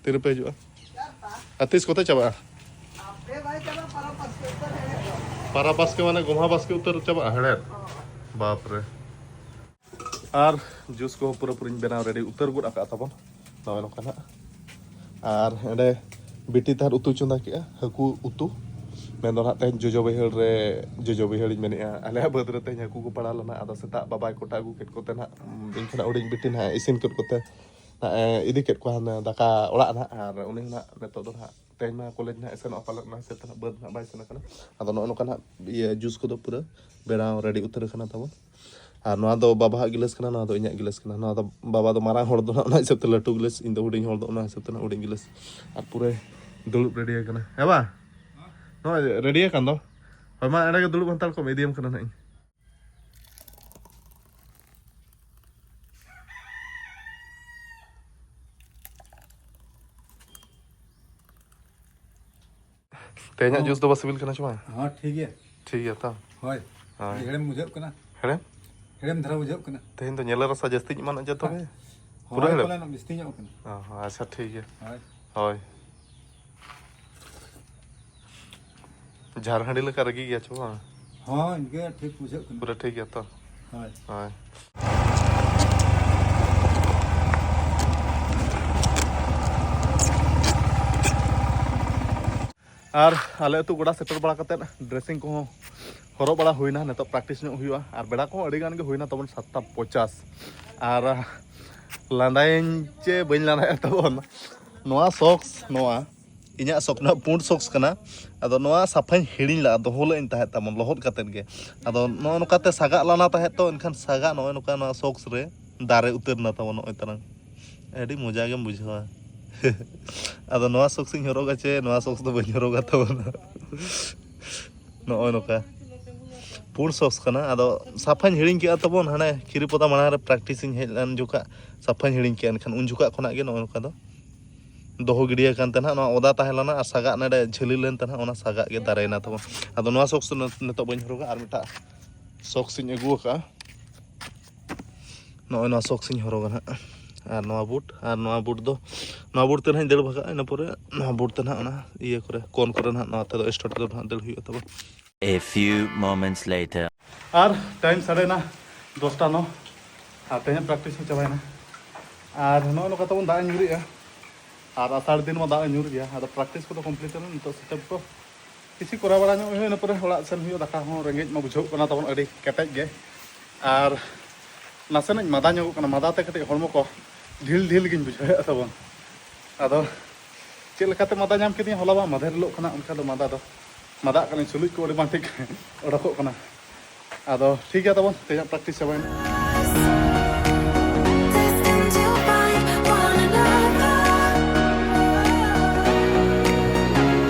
ᱛᱤᱨᱮᱯᱮ ᱦᱤᱡᱩᱜᱼᱟ? ᱟᱨ ᱛᱤᱥ ᱠᱚᱛᱮ ᱪᱟᱵᱟᱜᱼᱟ? ᱟᱯᱮ ᱵᱟᱭ ᱪᱟᱵᱟᱜᱼᱟ, ᱯᱟᱨᱟ ᱵᱟᱥᱠᱮ ᱩᱛᱟᱹᱨ ᱦᱮᱲᱮᱫ ᱫᱚ᱾ ᱯᱟᱨᱟ ᱵᱟᱥᱠᱮ ᱢᱟᱱᱮ ᱜᱚᱢᱦᱟ ᱵᱟᱥᱠᱮ ᱩᱛᱟᱹᱨ ᱪᱟᱵᱟᱜᱼᱟ ᱦᱮᱲᱮᱫ? ᱦᱳᱭ᱾ ᱵᱟᱯ ᱨᱮ᱾ ᱟᱨ ᱡᱩᱥ ᱠᱚᱦᱚᱸ ᱯᱩᱨᱟᱹ ᱯᱩᱨᱤᱧ ᱵᱮᱱᱟᱣ ᱨᱮᱰᱤ ᱩᱛᱟᱹᱨ ᱜᱚᱫ ᱟᱠᱟᱫ ᱛᱟᱵᱚᱱ᱾ ᱱᱚᱜᱼᱚᱭ ᱱᱚᱝᱠᱟ ᱱᱟᱜ᱾ ᱟᱨ ᱚᱸᱰᱮ ᱵᱤᱴᱤ ᱛᱟᱦᱮᱸᱫ ᱩᱛᱩ ᱪᱚᱸᱫᱟ ᱠᱮᱜᱼᱟ, ᱦᱟᱹᱠᱩ ᱩᱛᱩ᱾ ᱢᱮᱱᱫᱚ ᱱᱟᱜ ᱛᱮᱦᱮᱧ ᱡᱚᱡᱚ ᱵᱟᱹᱭᱦᱟᱹᱲ ᱨᱮ, ᱡᱚᱡᱚ ᱵᱟᱹᱭᱦᱟᱹᱲᱤᱧ ᱢᱮᱱᱮᱫᱼᱟ, ᱟᱞᱮᱭᱟᱜ ᱵᱟᱹᱫᱽ ᱨᱮ ᱛᱮᱦᱮᱧ ᱦᱟᱹᱠᱩ ᱠᱚ ᱯᱟᱲᱟᱣ ᱞᱮᱱᱟ᱾ ᱟᱫᱚ ᱥᱮᱛᱟᱜ ᱵᱟᱵᱟᱭ ᱠᱚᱴᱟ ᱟᱹᱜᱩ ᱠᱮᱫ ᱠᱚᱛᱮ ᱱᱟᱜ, ᱤᱧ ᱠᱷᱚᱱᱟᱜ ᱦᱩᱰᱤᱧ ᱵᱤᱴᱤ ᱱᱟᱜ ᱤᱥᱤᱱ ᱠᱮᱫ ᱠᱚᱛᱮ ᱱᱟᱜ ᱮ ᱤᱫᱤ ᱠᱮᱫ ᱠᱚᱣᱟ ᱦᱟᱱᱮ ᱫᱟᱠᱟ ᱚᱲᱟᱜ ᱱᱟᱜ᱾ ᱟᱨ ᱩᱱᱤ ᱦᱚᱸ ᱱᱟᱜ ᱱᱤᱛᱚᱜ ᱫᱚ ᱱᱟᱜ ᱛᱮᱦᱮᱧ ᱢᱟ ᱠᱚᱞᱮᱡᱽ ᱱᱟᱜ ᱮ ᱥᱮᱱᱚᱜᱼᱟ ᱯᱟᱞᱮᱫ, ᱚᱱᱟ ᱦᱤᱥᱟᱹᱵ ᱛᱮ ᱱᱟᱜ ᱵᱟᱹᱫᱽ ᱱᱟᱜ ᱵᱟᱭ ᱥᱮᱱ ᱟᱠᱟᱱᱟ᱾ ᱟᱫᱚ ᱱᱚᱜᱼᱚ ᱱᱚᱝᱠᱟ ᱱᱟᱜ ᱤᱭᱟᱹ ᱡᱩᱥ ᱠᱚᱫᱚ ᱯᱩᱨᱟᱹ ᱵᱮᱱᱟᱣ ᱨᱮᱰᱤ ᱩᱛᱟᱹᱨ ᱟᱠᱟᱱᱟ ᱛᱟᱵᱚᱱ᱾ ᱟᱨ ᱱᱚᱣᱟ ᱫᱚ ᱵᱟᱵᱟᱣᱟᱜ ᱜᱤᱞᱟᱹᱥ ᱠᱟᱱᱟ, ᱱᱚᱣᱟ ᱫᱚ ᱤᱧᱟᱹᱜ ᱜᱤᱞᱟᱹᱥ ᱠᱟᱱᱟ᱾ ᱱᱚᱣᱟ ᱫᱚ ᱵᱟᱵᱟ ᱫᱚ ᱢᱟᱨᱟᱝ ᱦᱚᱲ ᱫᱚ ᱱᱟᱜ, ᱚᱱᱟ ᱦᱤᱥᱟᱹᱵ ᱛᱮ ᱞᱟᱹᱴᱩ ᱜᱤᱞᱟᱹᱥ, ᱤᱧ ᱫᱚ ᱦᱩᱰᱤᱧ ᱦᱚᱲ ᱫᱚ, ᱚᱱᱟ ᱦᱤᱥᱟᱹᱵ ᱛᱮ ᱱᱟᱜ ᱦᱩᱰᱤᱧ ᱜᱤᱞᱟᱹᱥ᱾ ᱟᱨ ᱯᱩᱨᱟᱹ ᱫᱩᱲᱩᱵ ᱨᱮᱰᱤ ᱟᱠᱟᱱᱟ᱾ ᱦᱮᱸ ᱵᱟ? ᱱᱚᱣᱟ ᱨᱮᱰᱤ ᱟᱠᱟᱱ ᱫᱚ᱾ ᱦᱳᱭ, ᱢᱟ ᱮᱸᱰᱮ ᱜᱮ ᱫᱩᱲᱩᱵ ᱦᱟᱛᱟᱲ ᱠᱚᱜ ᱢᱮ, ᱤᱫᱤᱭᱟᱢ ᱠᱟᱱᱟ ᱱᱟᱜ ᱤᱧ᱾ ᱛᱮᱦᱮᱧᱟᱜ ᱦᱚᱸ᱾ ᱡᱩᱥ ᱫᱚ ᱵᱟ ᱥᱤᱵᱤᱞ ᱠᱟᱱᱟ ᱪᱚ ᱵᱟᱝ? ᱦᱚᱸ, ᱴᱷᱤᱠ ᱜᱮᱭᱟ᱾ ᱴᱷᱤᱠ ᱜᱮᱭᱟ ᱛᱚ? ᱦᱳᱭ᱾ ᱦᱳᱭ᱾ ᱟᱹᱰᱤ ᱦᱮᱲᱮᱢ ᱵᱩᱡᱷᱟᱹᱜ ᱠᱟᱱᱟ᱾ ᱦᱮᱲᱮᱢ? ᱦᱮᱲᱮᱢ ᱫᱷᱟᱨᱟ ᱵᱩᱡᱷᱟᱹᱜ ᱠᱟᱱᱟ᱾ ᱛᱮᱦᱮᱧ ᱫᱚ ᱧᱮᱞᱮ ᱨᱟᱥᱟ ᱡᱟᱹᱥᱛᱤ ᱧᱚᱜ ᱮᱢᱟᱱ ᱡᱮ ᱛᱚᱵᱮ᱾ ᱯᱩᱨᱟᱹ ᱦᱳᱭ, ᱦᱮᱲᱮᱢ? ᱯᱟᱞᱮᱱ ᱡᱟᱹᱥᱛᱤ ᱧᱚᱜ ᱠᱟᱱᱟ᱾ ᱚ, ᱟᱪᱪᱷᱟ, ᱴᱷᱤᱠ ᱜᱮᱭᱟ᱾ ᱦᱳᱭ᱾ ᱦᱳᱭ᱾ ᱡᱷᱟᱨ ᱦᱟᱺᱰᱤ ᱞᱮᱠᱟ ᱨᱟᱹᱜᱤ ᱜᱮᱭᱟ ᱪᱚ ᱵᱟᱝ? ᱦᱚᱸ, ᱤᱱᱠᱟᱹ ᱴᱷᱤᱠ ᱵᱩᱡᱷᱟᱹᱜ ᱠᱟᱱᱟ᱾ ᱯᱩᱨᱟᱹ ᱴᱷᱤᱠ ᱜᱮᱭᱟ ᱛᱚ? ᱦᱳᱭ᱾ ᱦᱳᱭ᱾ ᱟᱨ ᱟᱞᱮ ᱟᱹᱛᱩ ᱜᱚᱰᱟ ᱥᱮᱴᱮᱨ ᱵᱟᱲᱟ ᱠᱟᱛᱮᱫ dressing ᱠᱚᱦᱚᱸ ᱦᱚᱨᱚᱜ ᱵᱟᱲᱟ ᱦᱩᱭᱱᱟ᱾ ᱱᱤᱛᱚᱜ practice ᱧᱚᱜ ᱦᱩᱭᱩᱜᱼᱟ᱾ ᱟᱨ ᱵᱮᱲᱟ ᱠᱚᱦᱚᱸ ᱟᱹᱰᱤ ᱜᱟᱱ ᱜᱮ ᱦᱩᱭᱱᱟ ᱛᱟᱵᱚᱱ, ᱥᱟᱛᱴᱟ ᱯᱚᱧᱪᱟᱥ᱾ ᱟᱨ ᱞᱟᱸᱫᱟᱭᱟᱹᱧ ᱪᱮ ᱵᱟᱹᱧ ᱞᱟᱸᱫᱟᱭᱟ ᱛᱟᱵᱚᱱ, ᱱᱚᱣᱟ socks, ᱱᱚᱣᱟ ᱤᱧᱟᱹᱜ socks ᱨᱮᱱᱟᱜ ᱯᱩᱸᱰ socks ᱠᱟᱱᱟ᱾ ᱟᱫᱚ ᱱᱚᱣᱟ ᱥᱟᱯᱷᱟᱧ ᱦᱤᱲᱤᱧ ᱞᱟᱜᱼᱟ, ᱫᱚᱦᱚ ᱞᱟᱜ ᱤᱧ ᱛᱟᱦᱮᱸᱫ ᱛᱟᱵᱚᱱ ᱞᱚᱦᱚᱫ ᱠᱟᱛᱮᱫ ᱜᱮ᱾ ᱟᱫᱚ ᱱᱚᱜᱼᱚ ᱱᱚᱝᱠᱟᱛᱮ ᱥᱟᱜᱟᱜ ᱞᱟᱱᱟ ᱛᱟᱦᱮᱸᱫ ᱛᱚ, ᱮᱱᱠᱷᱟᱱ ᱥᱟᱜᱟᱜ ᱱᱚᱜᱼᱚ ᱱᱚᱝᱠᱟ ᱱᱚᱣᱟ socks ᱨᱮ ᱫᱟᱨᱮ ᱩᱛᱟᱹᱨ ᱮᱱᱟ ᱛᱟᱵᱚᱱ ᱱᱚᱜᱼᱚᱭ ᱛᱟᱨᱟᱝ᱾ ᱟᱹᱰᱤ ᱢᱚᱡᱟ ᱜᱮᱢ ᱵᱩᱡᱷᱟᱹᱣᱟ᱾ ᱟᱫᱚ ᱱᱚᱣᱟ socks ᱤᱧ ᱦᱚᱨᱚᱜᱟ ᱪᱮ ᱱᱚᱣᱟ socks ᱫᱚ ᱵᱟᱹᱧ ᱦᱚᱨᱚᱜᱟ ᱛᱟᱵᱚᱱ᱾ ᱱᱚᱜᱼᱚᱭ ᱱᱚᱝᱠᱟ ᱯᱩᱸᱰ socks ᱠᱟᱱᱟ᱾ ᱟᱫᱚ ᱥᱟᱯᱷᱟᱧ ᱦᱤᱲᱤᱧ ᱠᱮᱜᱼᱟ ᱛᱟᱵᱚᱱ, ᱦᱟᱱᱮ ᱠᱷᱤᱨᱤᱯᱚᱫᱟ ᱢᱟᱲᱟᱝ ᱨᱮ practice ᱤᱧ ᱦᱮᱡ ᱞᱮᱱ ᱡᱚᱠᱷᱟᱜ ᱥᱟᱯᱷᱟᱧ ᱦᱤᱲᱤᱧ ᱠᱮᱜᱼᱟ᱾ ᱮᱱᱠᱷᱟᱱ ᱩᱱ ᱡᱚᱠᱷᱟᱜ ᱠᱷᱚᱱᱟᱜ ᱜᱮ ᱱᱚᱜᱼᱚᱭ ᱱᱚᱝᱠᱟ ᱫᱚ ᱫᱚᱦᱚ ᱜᱤᱰᱤᱭᱟ ᱠᱟᱱ ᱛᱟᱦᱮᱱᱟ᱾ ᱱᱚᱣᱟ ᱚᱫᱟ ᱛᱟᱦᱮᱸ ᱞᱮᱱᱟ ᱟᱨ ᱥᱟᱜᱟᱜ ᱱᱚᱰᱮ ᱡᱷᱟᱹᱞᱤ ᱞᱮᱱ ᱛᱟᱦᱮᱱᱟ, ᱚᱱᱟ ᱥᱟᱜᱟᱜ ᱜᱮ ᱫᱟᱨᱮᱭᱮᱱᱟ ᱛᱟᱵᱚᱱ᱾ ᱟᱫᱚ ᱱᱚᱣᱟ socks ᱫᱚ ᱱᱤᱛᱚᱜ ᱵᱟᱹᱧ ᱦᱚᱨᱚᱜᱟ, ᱟᱨ ᱢᱤᱫᱴᱟᱜ socks ᱤᱧ ᱟᱹᱜᱩ ᱟᱠᱟᱫᱼᱟ᱾ ᱱᱚᱜᱼᱚᱭ ᱱᱚᱣᱟ socks ᱤᱧ ᱦᱚᱨᱚᱜᱟ ᱱᱟᱦᱟᱜ, ᱟᱨ ᱱᱚᱣᱟ boot, ᱟᱨ ᱱᱚᱣᱟ boot ᱫᱚ, ᱱᱚᱣᱟ boot ᱛᱮ ᱱᱟᱦᱟᱜ ᱤᱧ ᱫᱟᱹᱲ ᱵᱷᱟᱜᱟᱜᱼᱟ᱾ ᱤᱱᱟᱹ ᱯᱚᱨᱮ ᱱᱚᱣᱟ boot ᱛᱮ ᱱᱟᱦᱟᱜ ᱚᱱᱟ ᱤᱭᱟᱹ ᱠᱚᱨᱮ, cone ᱠᱚᱨᱮ ᱱᱟᱦᱟᱜ ᱱᱚᱣᱟ ᱛᱮᱫᱚ start ᱫᱚ ᱱᱟᱦᱟᱜ ᱫᱟᱹᱲ ᱦᱩᱭᱩᱜᱼᱟ ᱛᱟᱵᱚᱱ᱾ A few moments later. R time ᱥᱟᱰᱮᱱᱟ ᱫᱚᱥᱴᱟ ᱱᱚ, ᱟᱨ ᱛᱮᱦᱮᱧ practice ᱦᱚᱸ ᱪᱟᱵᱟᱭᱮᱱᱟ᱾ ᱟᱨ ᱱᱚᱜᱼᱚᱭ ᱱᱚᱝᱠᱟ ᱛᱟᱵᱚᱱ ᱫᱟᱜ ᱮ ᱧᱩᱨᱮᱜᱼᱟ, ᱟᱨ ᱟᱥᱟᱲ ᱫᱤᱱ ᱢᱟ ᱫᱟᱜ ᱮ ᱧᱩᱨ ᱜᱮᱭᱟ᱾ ᱟᱫᱚ practice ᱠᱚᱫᱚ complete ᱮᱱᱟ, ᱱᱤᱛᱚᱜ setup ᱠᱚ ᱠᱤᱪᱷᱩ ᱠᱚᱨᱟᱣ ᱵᱟᱲᱟ ᱧᱚᱜ ᱦᱩᱭᱩᱜᱼᱟ, ᱤᱱᱟᱹ ᱯᱚᱨᱮ ᱚᱲᱟᱜ ᱥᱮᱱ ᱦᱩᱭᱩᱜᱼᱟ, ᱫᱟᱠᱟ ᱦᱚᱸ ᱨᱮᱸᱜᱮᱡ ᱢᱟ ᱵᱩᱡᱷᱟᱹᱣ ᱠᱟᱱᱟ ᱛᱟᱵᱚᱱ ᱟᱹᱰᱤ ᱠᱮᱴᱮᱡ ᱜᱮ, ᱟᱨ ᱱᱟᱥᱮᱱᱟᱜ ᱤᱧ ᱢᱟᱫᱟ ᱧᱚᱜᱚᱜ ᱠᱟᱱᱟ, ᱢᱟᱫᱟ ᱛᱮ ᱠᱟᱹᱴᱤᱡ ᱦᱚᱲᱢᱚ ᱠᱚ ᱰᱷᱤᱞ ᱰᱷᱤᱞ ᱜᱤᱧ ᱵᱩᱡᱷᱟᱹᱣᱮᱫᱼᱟ ᱛᱟᱵᱚᱱ᱾ ᱟᱫᱚ ᱪᱮᱫ ᱞᱮᱠᱟᱛᱮ ᱢᱟᱫᱟ ᱧᱟᱢ ᱠᱤᱫᱤᱧᱟ, ᱦᱚᱞᱟ ᱵᱟᱝ ᱢᱟᱫᱷᱮᱨ ᱦᱤᱞᱳᱜ ᱠᱷᱚᱱᱟᱜ ᱚᱱᱠᱟ ᱫᱚ ᱢᱟᱫᱟ ᱫᱚ ᱢᱟᱫᱟᱜ ᱠᱟᱹᱱᱟᱹᱧ, ᱥᱩᱞᱩᱡ ᱠᱚ ᱟᱹᱰᱤ ᱵᱟᱝ ᱴᱷᱤᱠ ᱚᱰᱚᱠᱚᱜ ᱠᱟᱱᱟ᱾ ᱟᱫᱚ ᱴᱷᱤᱠ ᱜᱮᱭᱟ ᱛᱟᱵᱚᱱ, ᱛᱮᱦᱮᱧᱟᱜ practice ᱪᱟᱵᱟᱭᱮᱱᱟ᱾ Destined to find one another.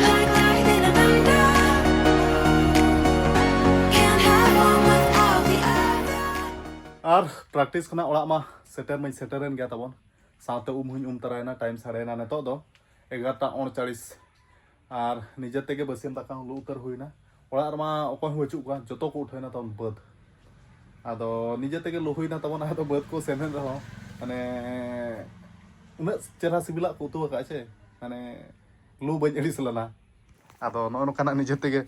Like light in a thunder. Can't have one without the other. R practice ᱠᱷᱚᱱᱟᱜ ᱚᱲᱟᱜ ᱢᱟ ᱥᱮᱴᱮᱨ ᱢᱟᱧ ᱥᱮᱴᱮᱨᱮᱱ ᱜᱮᱭᱟ ᱛᱟᱵᱚᱱ, ᱥᱟᱶᱛᱮ ᱩᱢ ᱦᱚᱧ ᱩᱢ ᱛᱟᱨᱟᱭᱮᱱᱟ᱾ Time ᱥᱟᱰᱮᱭᱮᱱᱟ ᱱᱤᱛᱚᱜ ᱫᱚ ᱮᱜᱟᱨᱚᱴᱟ ᱩᱱᱪᱟᱞᱤᱥ᱾ ᱟᱨ ᱱᱤᱡᱮ ᱛᱮᱜᱮ ᱵᱟᱹᱥᱭᱟᱹᱢ ᱫᱟᱠᱟ ᱦᱚᱸ ᱞᱩ ᱩᱛᱟᱹᱨ ᱦᱩᱭᱱᱟ᱾ ᱚᱲᱟᱜ ᱨᱮᱢᱟ ᱚᱠᱚᱭ ᱦᱚᱸ ᱵᱟᱹᱪᱩᱜ ᱠᱚᱣᱟ, ᱡᱚᱛᱚ ᱠᱚ ᱩᱴᱷᱟᱹᱣᱱᱟ ᱛᱟᱵᱚᱱ ᱵᱟᱹᱫᱽ᱾ ᱟᱫᱚ ᱱᱤᱡᱮ ᱛᱮᱜᱮ ᱞᱩ ᱦᱩᱭᱱᱟ ᱛᱟᱵᱚᱱᱟ᱾ ᱟᱫᱚ ᱵᱟᱹᱫᱽ ᱠᱚ ᱥᱮᱱ ᱮᱱ ᱨᱮᱦᱚᱸ, ᱢᱟᱱᱮ, ᱩᱱᱟᱹᱜ ᱪᱮᱦᱨᱟ ᱥᱤᱵᱤᱞᱟᱜ ᱠᱚ ᱩᱛᱩ ᱟᱠᱟᱫ ᱪᱮ, ᱢᱟᱱᱮ, ᱞᱩ ᱵᱟᱹᱧ ᱟᱹᱲᱤᱥ ᱞᱮᱱᱟ᱾ ᱟᱫᱚ ᱱᱚᱜᱼᱚ ᱱᱚᱝᱠᱟᱱᱟᱜ ᱱᱤᱡᱮ ᱛᱮᱜᱮ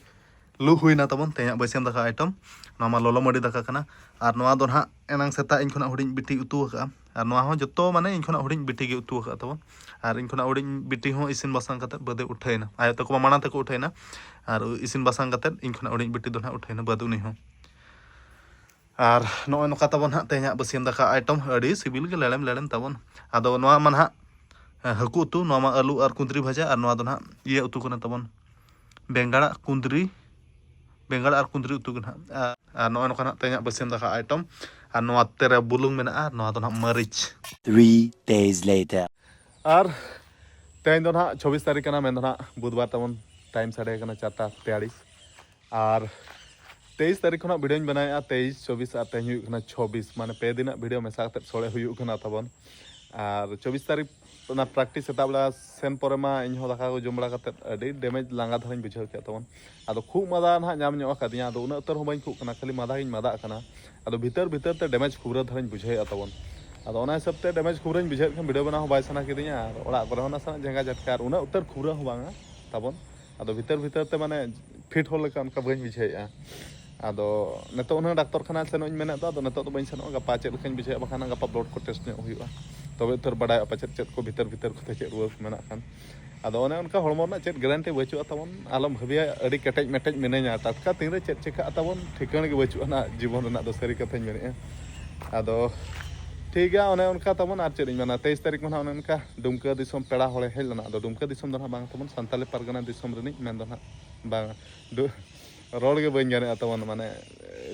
ᱞᱩ ᱦᱩᱭᱱᱟ ᱛᱟᱵᱚᱱ ᱛᱮᱦᱮᱧᱟᱜ ᱵᱟᱹᱥᱭᱟᱹᱢ ᱫᱟᱠᱟ ᱟᱭᱴᱮᱢ᱾ ᱱᱚᱣᱟ ᱢᱟ ᱞᱚᱞᱚ ᱢᱟᱹᱰᱤ ᱫᱟᱠᱟ ᱠᱟᱱᱟ᱾ ᱟᱨ ᱱᱚᱣᱟ ᱫᱚ ᱱᱟᱦᱟᱜ ᱮᱱᱟᱝ ᱥᱮᱛᱟᱜ ᱤᱧ ᱠᱷᱚᱱᱟᱜ ᱦᱩᱰᱤᱧ ᱵᱤᱴᱤ ᱩᱛᱩ ᱟᱠᱟᱫᱼᱟ᱾ ᱟᱨ ᱱᱚᱣᱟ ᱦᱚᱸ ᱡᱚᱛᱚ ᱢᱟᱱᱮ ᱤᱧ ᱠᱷᱚᱱᱟᱜ ᱦᱩᱰᱤᱧ ᱵᱤᱴᱤ ᱜᱮ ᱩᱛᱩ ᱟᱠᱟᱫᱼᱟ ᱛᱟᱵᱚᱱ᱾ ᱟᱨ ᱤᱧ ᱠᱷᱚᱱᱟᱜ ᱦᱩᱰᱤᱧ ᱵᱤᱴᱤ ᱦᱚᱸ ᱤᱥᱤᱱ ᱵᱟᱥᱟᱝ ᱠᱟᱛᱮᱫ ᱵᱟᱹᱫᱮ ᱩᱴᱷᱟᱹᱭᱮᱱᱟ᱾ ᱟᱭᱳ ᱛᱟᱠᱚ ᱢᱟ ᱢᱟᱲᱟᱝ ᱛᱮᱠᱚ ᱩᱴᱷᱟᱹᱭᱮᱱᱟ᱾ ᱟᱨ ᱤᱥᱤᱱ ᱵᱟᱥᱟᱝ ᱠᱟᱛᱮᱫ ᱤᱧ ᱠᱷᱚᱱᱟᱜ ᱦᱩᱰᱤᱧ ᱵᱤᱴᱤ ᱫᱚ ᱱᱟᱦᱟᱜ ᱩᱴᱷᱟᱹᱭᱮᱱᱟ ᱵᱟᱹᱫ ᱩᱱᱤ ᱦᱚᱸ᱾ ᱟᱨ ᱱᱚᱜᱼᱚᱭ ᱱᱚᱝᱠᱟ ᱛᱟᱵᱚᱱ ᱦᱟᱸᱜ ᱛᱮᱦᱮᱧᱟᱜ ᱵᱟᱹᱥᱭᱟᱹᱢ ᱫᱟᱠᱟ ᱟᱭᱴᱮᱢ, ᱟᱹᱰᱤ ᱥᱤᱵᱤᱞ ᱜᱮ ᱞᱮᱲᱮᱢ ᱞᱮᱲᱮᱢ ᱛᱟᱵᱚᱱ᱾ ᱟᱫᱚ ᱱᱚᱣᱟ ᱢᱟ ᱱᱟᱦᱟᱜ ᱦᱟᱹᱠᱩ ᱩᱛᱩ, ᱱᱚᱣᱟ ᱢᱟ ᱟᱹᱞᱩ ᱟᱨ ᱠᱩᱸᱫᱽᱨᱤ ᱵᱷᱟᱡᱟ, ᱟᱨ ᱱᱚᱣᱟ ᱫᱚ ᱱᱟᱦᱟᱜ ᱤᱭᱟᱹ ᱩᱛᱩ ᱠᱟᱱᱟ ᱛᱟᱵᱚᱱ, ᱵᱮᱸᱜᱟᱲ ᱟᱨ ᱠᱩᱸᱫᱽᱨᱤ, ᱵᱮᱸᱜᱟᱲ ᱟᱨ ᱠᱩᱸᱫᱽᱨᱤ ᱩᱛᱩ ᱜᱮ ᱱᱟᱦᱟᱜ᱾ ᱟᱨ, ᱟᱨ ᱱᱚᱜᱼᱚᱭ ᱱᱚᱝᱠᱟ ᱱᱟᱦᱟᱜ ᱛᱮᱦᱮᱧᱟᱜ ᱵᱟᱹᱥᱭᱟᱹᱢ ᱫᱟᱠᱟ ᱟᱭᱴᱮᱢ᱾ ᱟᱨ ᱱᱚᱣᱟ ᱛᱮᱨᱮ ᱵᱩᱞᱩᱝ ᱢᱮᱱᱟᱜᱼᱟ, ᱟᱨ ᱱᱚᱣᱟ ᱫᱚ ᱱᱟᱦᱟᱜ ᱢᱟᱹᱨᱤᱪ᱾ Three days later. ᱟᱨ ᱛᱮᱦᱮᱧ ᱫᱚ ᱱᱟᱦᱟᱜ ᱪᱷᱚᱵᱵᱤᱥ ᱛᱟᱹᱨᱤᱠᱷ ᱠᱟᱱᱟ, ᱢᱮᱱ ᱫᱚ ᱱᱟᱦᱟᱜ ᱵᱩᱫᱷᱵᱟᱨ ᱛᱟᱵᱚᱱ᱾ ᱴᱟᱭᱤᱢ ᱥᱟᱰᱮ ᱠᱟᱱᱟ ᱪᱟᱨᱴᱟ ᱛᱮᱭᱟᱞᱤᱥ᱾ ᱟᱨ ᱛᱮᱭᱤᱥ ᱛᱟᱹᱨᱤᱠᱷ ᱠᱷᱚᱱᱟᱜ ᱵᱷᱤᱰᱤᱭᱳᱧ ᱵᱮᱱᱟᱣᱮᱫᱼᱟ, ᱛᱮᱭᱤᱥ, ᱪᱚᱵᱵᱤᱥ ᱟᱨ ᱛᱮᱦᱮᱧ ᱦᱩᱭᱩᱜ ᱠᱟᱱᱟ ᱪᱷᱚᱵᱵᱤᱥ, ᱢᱟᱱᱮ ᱯᱮ ᱫᱤᱱᱟᱜ ᱵᱷᱤᱰᱤᱭᱳ ᱢᱮᱥᱟ ᱠᱟᱛᱮᱫ ᱥᱚᱲᱮ ᱦᱩᱭᱩᱜ ᱠᱟᱱᱟ ᱛᱟᱵᱚᱱ᱾ ᱟᱨ ᱪᱚᱵᱵᱤᱥ ᱛᱟᱹᱨᱤᱠᱷ ᱚᱱᱟ ᱯᱨᱮᱠᱴᱤᱥ ᱥᱮᱛᱟᱜ ᱵᱮᱲᱟ ᱥᱮᱱ ᱯᱚᱨᱮ ᱢᱟ ᱤᱧ ᱦᱚᱸ ᱫᱟᱠᱟ ᱠᱚ ᱡᱚᱢ ᱵᱟᱲᱟ ᱠᱟᱛᱮᱫ ᱟᱹᱰᱤ ᱰᱮᱢᱮᱡᱽ ᱞᱟᱸᱜᱟ ᱫᱷᱟᱨᱟᱧ ᱵᱩᱡᱷᱟᱹᱣ ᱠᱮᱫ ᱛᱟᱵᱚᱱ᱾ ᱟᱫᱚ ᱠᱷᱩᱜ ᱢᱟᱫᱟ ᱱᱟᱦᱟᱜ ᱧᱟᱢ ᱧᱚᱜ ᱟᱠᱟᱫᱤᱧᱟ, ᱟᱫᱚ ᱩᱱᱟᱹᱜ ᱩᱛᱟᱹᱨ ᱦᱚᱸ ᱵᱟᱹᱧ ᱠᱷᱩᱜ ᱠᱟᱱᱟ, ᱠᱷᱟᱹᱞᱤ ᱢᱟᱫᱟ ᱜᱤᱧ ᱢᱟᱫᱟᱜ ᱠᱟᱱᱟ᱾ ᱟᱫᱚ ᱵᱷᱤᱛᱟᱹᱨ ᱵᱷᱤᱛᱟᱹᱨ ᱛᱮ ᱰᱮᱢᱮᱡᱽ ᱠᱷᱩᱵᱨᱟᱹ ᱫᱷᱟᱨᱟᱧ ᱵᱩᱡᱷᱟᱹᱣᱮᱫᱼᱟ ᱛᱟᱵᱚᱱ᱾ ᱟᱫᱚ ᱚᱱᱟ ᱦᱤᱥᱟᱹᱵ ᱛᱮ ᱰᱮᱢᱮᱡᱽ ᱠᱷᱩᱵᱨᱟᱹᱧ ᱵᱩᱡᱷᱟᱹᱣᱮᱫ ᱠᱷᱟᱱ ᱵᱷᱤᱰᱤᱭᱳ ᱵᱮᱱᱟᱣ ᱦᱚᱸ ᱵᱟᱭ ᱥᱟᱱᱟ ᱠᱤᱫᱤᱧᱟ, ᱟᱨ ᱚᱲᱟᱜ ᱠᱚᱨᱮ ᱦᱚᱸ ᱱᱟᱥᱮᱱᱟᱜ ᱡᱟᱸᱜᱟ ᱡᱷᱟᱴᱠᱟ, ᱟᱨ ᱩᱱᱟᱹᱜ ᱩᱛᱟᱹᱨ ᱠᱷᱩᱵᱨᱟᱹ ᱦᱚᱸ ᱵᱟᱝᱟ ᱛᱟᱵᱚᱱ᱾ ᱟᱫᱚ ᱵᱷᱤᱛᱟᱹᱨ ᱵᱷᱤᱛᱟᱹᱨ ᱛᱮ ᱢᱟᱱᱮ ᱯᱷᱤᱴ ᱦᱚᱲ ᱞᱮᱠᱟ ᱚᱱᱠᱟ ᱵᱟᱹᱧ ᱵᱩᱡᱷᱟᱹᱣᱮᱫᱼᱟ᱾ ᱟᱫᱚ ᱱᱤᱛᱚᱜ ᱦᱩᱱᱟᱹᱝ ᱰᱟᱠᱛᱚᱨ ᱠᱷᱟᱱᱟ ᱥᱮᱱᱚᱜ ᱤᱧ ᱢᱮᱱᱮᱫ ᱫᱚ, ᱟᱫᱚ ᱱᱤᱛᱚᱜ ᱫᱚ ᱵᱟᱹᱧ ᱥᱮᱱᱚᱜᱼᱟ, ᱜᱟᱯᱟ ᱪᱮᱫ ᱞᱮᱠᱟᱧ ᱵᱩᱡᱷᱟᱹᱣᱮᱫ, ᱵᱟᱠᱷᱟᱱ ᱜᱟᱯᱟ ᱵᱞᱟᱰ ᱠᱚ ᱴᱮᱥᱴ ᱧᱚᱜ ᱦᱩᱭᱩᱜᱼᱟ, ᱛᱚᱵᱮ ᱩᱛᱟᱹᱨ ᱵᱟᱰᱟᱭᱚᱜᱼᱟ ᱯᱟᱪᱮᱫ ᱪᱮᱫ ᱠᱚ ᱵᱷᱤᱛᱟᱹᱨ ᱵᱷᱤᱛᱟᱹᱨ ᱠᱚᱛᱮ ᱪᱮᱫ ᱨᱩᱣᱟᱹ ᱠᱚ ᱢᱮᱱᱟᱜ ᱠᱷᱟᱱ᱾ ᱟᱫᱚ ᱚᱱᱮ ᱚᱱᱠᱟ ᱦᱚᱲᱢᱚ ᱨᱮᱱᱟᱜ ᱪᱮᱫ ᱜᱮᱨᱮᱱᱴᱤ ᱵᱟᱹᱪᱩᱜᱼᱟ ᱛᱟᱵᱚᱱ, ᱟᱞᱚᱢ ᱵᱷᱟᱹᱵᱤᱭᱟ ᱟᱹᱰᱤ ᱠᱮᱴᱮᱡ ᱢᱮᱴᱮᱡ ᱢᱤᱱᱟᱹᱧᱟ, ᱴᱟᱴᱠᱟ ᱛᱤᱱᱨᱮ ᱪᱮᱫ ᱪᱮᱠᱟᱜᱼᱟ ᱛᱟᱵᱚᱱ ᱴᱷᱤᱠᱟᱹᱱ ᱜᱮ ᱵᱟᱹᱪᱩᱜᱼᱟ ᱱᱟᱜ ᱡᱤᱵᱚᱱ ᱨᱮᱱᱟᱜ ᱫᱚ, ᱥᱟᱹᱨᱤ ᱠᱟᱛᱷᱟᱧ ᱢᱮᱱᱮᱫᱼᱟ᱾ ᱟᱫᱚ ᱴᱷᱤᱠ ᱜᱮᱭᱟ, ᱚᱱᱮ ᱚᱱᱠᱟ ᱛᱟᱵᱚᱱ, ᱟᱨ ᱪᱮᱫ ᱤᱧ ᱢᱮᱱᱟ, ᱛᱮᱭᱤᱥ ᱛᱟᱹᱨᱤᱠᱷ ᱢᱟ ᱱᱟᱜ ᱚᱱᱮ ᱚᱱᱠᱟ ᱰᱩᱢᱠᱟᱹ ᱫᱤᱥᱚᱢ ᱯᱮᱲᱟ ᱦᱚᱲᱮ ᱦᱮᱡ ᱞᱮᱱᱟ᱾ ᱟᱫᱚ ᱰᱩᱢᱠᱟᱹ ᱫᱤᱥᱚᱢ ᱫᱚ ᱱᱟᱜ ᱵᱟᱝ ᱛᱟᱵᱚᱱ, ᱥᱟᱱᱛᱟᱞᱤ ᱯᱟᱨᱜᱟᱱᱟ ᱫᱤᱥᱚᱢ ᱨᱤᱱᱤᱡ ᱢᱮᱱ ᱫᱚ ᱱᱟᱜ ᱵᱟᱝ, ᱰᱩ-, ᱨᱚᱲ ᱜᱮ ᱵᱟᱹᱧ ᱜᱟᱱᱮᱫᱼᱟ ᱛᱟᱵᱚᱱ, ᱢᱟᱱᱮ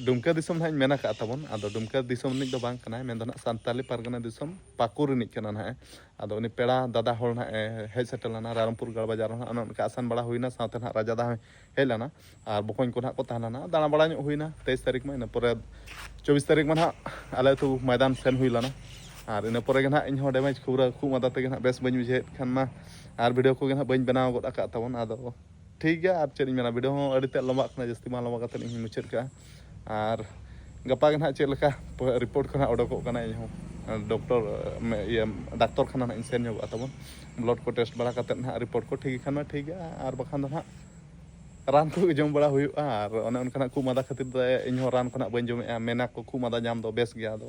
ᱰᱩᱢᱠᱟᱹ ᱫᱤᱥᱚᱢ ᱱᱟᱜ ᱤᱧ ᱢᱮᱱ ᱟᱠᱟᱫᱼᱟ ᱛᱟᱵᱚᱱ, ᱟᱫᱚ ᱰᱩᱢᱠᱟᱹ ᱫᱤᱥᱚᱢ ᱨᱤᱱᱤᱡ ᱫᱚ ᱵᱟᱝ ᱠᱟᱱᱟᱭ, ᱢᱮᱱ ᱫᱚ ᱱᱟᱜ ᱥᱟᱱᱛᱟᱞᱤ ᱯᱟᱨᱜᱟᱱᱟ ᱫᱤᱥᱚᱢ ᱯᱟᱹᱠᱩᱲ ᱨᱤᱱᱤᱡ ᱠᱟᱱᱟ ᱱᱟᱜ ᱮ᱾ ᱟᱫᱚ ᱩᱱᱤ ᱯᱮᱲᱟ ᱫᱟᱫᱟ ᱦᱚᱲ ᱱᱟᱜ ᱮ ᱦᱮᱡ ᱥᱮᱴᱮᱨ ᱞᱮᱱᱟ ᱨᱟᱭᱨᱚᱝᱯᱩᱨ ᱜᱟᱲ ᱵᱟᱡᱟᱨ ᱨᱮ ᱱᱟᱜ, ᱚᱱᱮ ᱚᱱᱠᱟ ᱟᱥᱟᱱ ᱵᱟᱲᱟ ᱦᱩᱭᱱᱟ, ᱥᱟᱶᱛᱮ ᱱᱟᱜ ᱨᱟᱡᱟ ᱫᱟ ᱦᱚᱸᱭ ᱦᱮᱡ ᱞᱮᱱᱟ᱾ ᱟᱨ ᱵᱚᱠᱚᱧ ᱠᱚ ᱱᱟᱦᱟᱜ ᱠᱚ ᱛᱟᱦᱮᱸ ᱞᱮᱱᱟ, ᱫᱟᱬᱟ ᱵᱟᱲᱟ ᱧᱚᱜ ᱦᱩᱭᱱᱟ ᱛᱮᱭᱤᱥ ᱛᱟᱹᱨᱤᱠᱷ ᱢᱟ᱾ ᱤᱱᱟᱹ ᱯᱚᱨᱮ ᱪᱚᱵᱵᱤᱥ ᱛᱟᱹᱨᱤᱠᱷ ᱢᱟ ᱱᱟᱦᱟᱜ ᱟᱞᱮ ᱟᱹᱛᱩ ᱢᱚᱭᱫᱟᱱ ᱥᱮᱱ ᱦᱩᱭ ᱞᱮᱱᱟ᱾ ᱟᱨ ᱤᱱᱟᱹ ᱯᱚᱨᱮ ᱜᱮ ᱱᱟᱦᱟᱜ ᱤᱧ ᱦᱚᱸ ᱰᱮᱢᱮᱡᱽ ᱠᱷᱩᱵᱨᱟᱹ ᱠᱷᱩᱜ ᱢᱟᱫᱟ ᱛᱮᱜᱮ ᱱᱟᱦᱟᱜ ᱵᱮᱥ ᱵᱟᱹᱧ ᱵᱩᱡᱷᱟᱹᱣᱮᱫ ᱠᱷᱟᱱ ᱢᱟ ᱟᱨ ᱵᱷᱤᱰᱤᱭᱳ ᱠᱚᱜᱮ ᱱᱟᱦᱟᱜ ᱵᱟᱹᱧ ᱵᱮᱱᱟᱣ ᱜᱚᱫ ᱟᱠᱟᱫ ᱛᱟᱵᱚᱱ᱾ ᱟᱫᱚ ᱴᱷᱤᱠ ᱜᱮᱭᱟ, ᱟᱨ ᱪᱮᱫ ᱤᱧ ᱢᱮᱱᱟ, ᱵᱷᱤᱰᱤᱭᱳ ᱦᱚᱸ ᱟᱹᱰᱤ ᱛᱮᱫ ᱞᱚᱢᱵᱟᱜ ᱠᱟᱱᱟ, ᱡᱟᱹᱥᱛᱤ ᱵᱟᱝ ᱞᱚᱢᱵᱟ ᱠᱟᱛᱮᱫ ᱤᱧ ᱢᱩᱪᱟᱹᱫ ᱠᱟᱜᱼᱟ᱾ ᱟᱨ ᱜᱟᱯᱟ ᱜᱮ ᱱᱟᱦᱟᱜ ᱪᱮᱫ ᱞᱮᱠᱟ ᱨᱤᱯᱳᱨᱴ ᱠᱚ ᱱᱟᱦᱟᱜ ᱚᱰᱚᱠᱚᱜ ᱠᱟᱱᱟ, ᱤᱧ ᱦᱚᱸ ᱰᱚᱠᱴᱚᱨ, ᱤᱭᱟᱹ, ᱰᱟᱠᱛᱚᱨ ᱠᱷᱟᱱᱟ ᱱᱟᱦᱟᱜ ᱤᱧ ᱥᱮᱱ ᱧᱚᱜᱚᱜᱼᱟ ᱛᱟᱵᱚᱱ᱾ ᱵᱞᱟᱰ ᱠᱚ ᱴᱮᱥᱴ ᱵᱟᱲᱟ ᱠᱟᱛᱮᱫ ᱱᱟᱦᱟᱜ ᱨᱤᱯᱳᱨᱴ ᱠᱚ ᱴᱷᱤᱠ ᱜᱮ ᱠᱷᱟᱱ ᱢᱟ ᱴᱷᱤᱠ ᱜᱮᱭᱟ, ᱟᱨ ᱵᱟᱠᱷᱟᱱ ᱫᱚ ᱱᱟᱦᱟᱜ ᱨᱟᱱ ᱠᱚ ᱡᱚᱢ ᱵᱟᱲᱟ ᱦᱩᱭᱩᱜᱼᱟ᱾ ᱟᱨ ᱚᱱᱮ ᱚᱱᱠᱟᱱᱟᱜ ᱠᱷᱩᱜ ᱢᱟᱸᱫᱟ ᱠᱷᱟᱹᱛᱤᱨ ᱛᱮ ᱤᱧᱦᱚᱸ ᱨᱟᱱ ᱠᱷᱚᱱᱟᱜ ᱵᱟᱹᱧ ᱡᱚᱢᱮᱜᱼᱟ᱾ ᱢᱮᱱᱟ ᱠᱚ ᱠᱷᱩᱜ ᱢᱟᱸᱫᱟ ᱧᱟᱢ ᱫᱚ ᱵᱮᱥ ᱜᱮᱭᱟ, ᱟᱫᱚ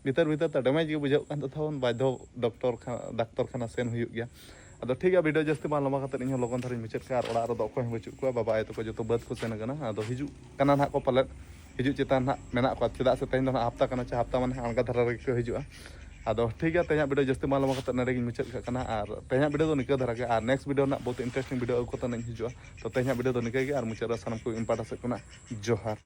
ᱵᱷᱤᱛᱟᱹᱨ ᱵᱷᱤᱛᱟᱹᱨ ᱛᱮ ᱰᱮᱢᱮᱡᱽ ᱜᱮ ᱵᱩᱡᱷᱟᱹᱜ ᱠᱟᱱ ᱛᱟᱦᱮᱸ, ᱛᱚᱠᱷᱚᱱ ᱵᱟᱫᱽᱫᱷᱚ ᱰᱚᱠᱴᱚᱨ ᱠᱷᱟᱱᱟ, ᱰᱟᱠᱛᱚᱨ ᱠᱷᱟᱱᱟ ᱥᱮᱱ ᱦᱩᱭᱩᱜ ᱜᱮᱭᱟ᱾ ᱟᱫᱚ ᱴᱷᱤᱠ ᱜᱮᱭᱟ, ᱵᱷᱤᱰᱤᱭᱳ ᱡᱟᱹᱥᱛᱤ ᱵᱟᱝ ᱞᱚᱢᱵᱟ ᱠᱟᱛᱮ ᱤᱧᱦᱚᱸ ᱞᱚᱜᱚᱱ ᱫᱷᱟᱨᱟᱧ ᱢᱩᱪᱟᱹᱫ ᱠᱟᱜᱼᱟ᱾ ᱟᱨ ᱚᱲᱟᱜ ᱨᱮᱫᱚ ᱚᱠᱚᱭ ᱦᱚᱸ ᱵᱟᱹᱪᱩᱜ ᱠᱚᱣᱟ, ᱵᱟᱵᱟ ᱟᱭᱳ ᱛᱟᱠᱚ ᱡᱚᱛᱚ ᱵᱟᱹᱫᱽ ᱠᱚ ᱥᱮᱱ ᱟᱠᱟᱱᱟ᱾ ᱟᱫᱚ ᱦᱤᱡᱩᱜ ᱠᱟᱱᱟ ᱱᱟᱦᱟᱜ ᱠᱚ ᱯᱟᱞᱮᱫ, ᱦᱤᱡᱩᱜ ᱪᱮᱛᱟᱱ ᱱᱟᱦᱟᱜ ᱢᱮᱱᱟᱜ ᱠᱚᱣᱟ, ᱪᱮᱫᱟᱜ ᱥᱮ ᱛᱮᱦᱮᱧ ᱫᱚ ᱱᱟᱦᱟᱜ ᱦᱟᱯᱛᱟ ᱠᱟᱱᱟ, ᱪᱮ ᱦᱟᱯᱛᱟ ᱢᱟᱱᱮ ᱟᱬᱜᱟ ᱫᱷᱟᱨᱟ ᱨᱮᱜᱮ ᱠᱚ ᱦᱤᱡᱩᱜᱼᱟ᱾ ᱟᱫᱚ ᱴᱷᱤᱠ ᱜᱮᱭᱟ, ᱛᱮᱦᱮᱧᱟᱜ ᱵᱷᱤᱰᱤᱭᱳ ᱡᱟᱹᱥᱛᱤ ᱵᱟᱝ ᱞᱚᱢᱵᱟ ᱠᱟᱛᱮ ᱱᱚᱰᱮ ᱜᱤᱧ ᱢᱩᱪᱟᱹᱫ ᱠᱟᱜ ᱠᱟᱱᱟ᱾ ᱟᱨ ᱛᱮᱦᱮᱧᱟᱜ ᱵᱷᱤᱰᱤᱭᱳ ᱫᱚ ᱱᱤᱝᱠᱟᱹ ᱫᱷᱟᱨᱟ ᱜᱮ, ᱟᱨ ᱱᱮᱠᱥᱴ ᱵᱷᱤᱰᱤᱭᱳ ᱨᱮᱱᱟᱜ ᱵᱚᱦᱩᱛ ᱤᱱᱴᱟᱨᱮᱥᱴᱤᱝ ᱵᱷᱤᱰᱤᱭᱳ ᱟᱹᱜᱩ ᱠᱟᱛᱮ ᱱᱟᱜ ᱤᱧ ᱦᱤᱡᱩᱜᱼᱟ᱾ ᱛᱚ ᱛᱮᱦᱮᱧᱟᱜ ᱵᱷᱤᱰᱤᱭᱳ ᱫᱚ ᱱᱤᱝᱠᱟᱹ ᱜᱮ, ᱟᱨ ᱢᱩᱪᱟᱹᱫ ᱨᱮ ᱥᱟᱱᱟᱢ ᱠᱚ ᱤᱧ ᱯᱟᱦᱴᱟ ᱥᱮᱫ ᱠᱷᱚᱱᱟᱜ ᱡᱚᱦᱟᱨ᱾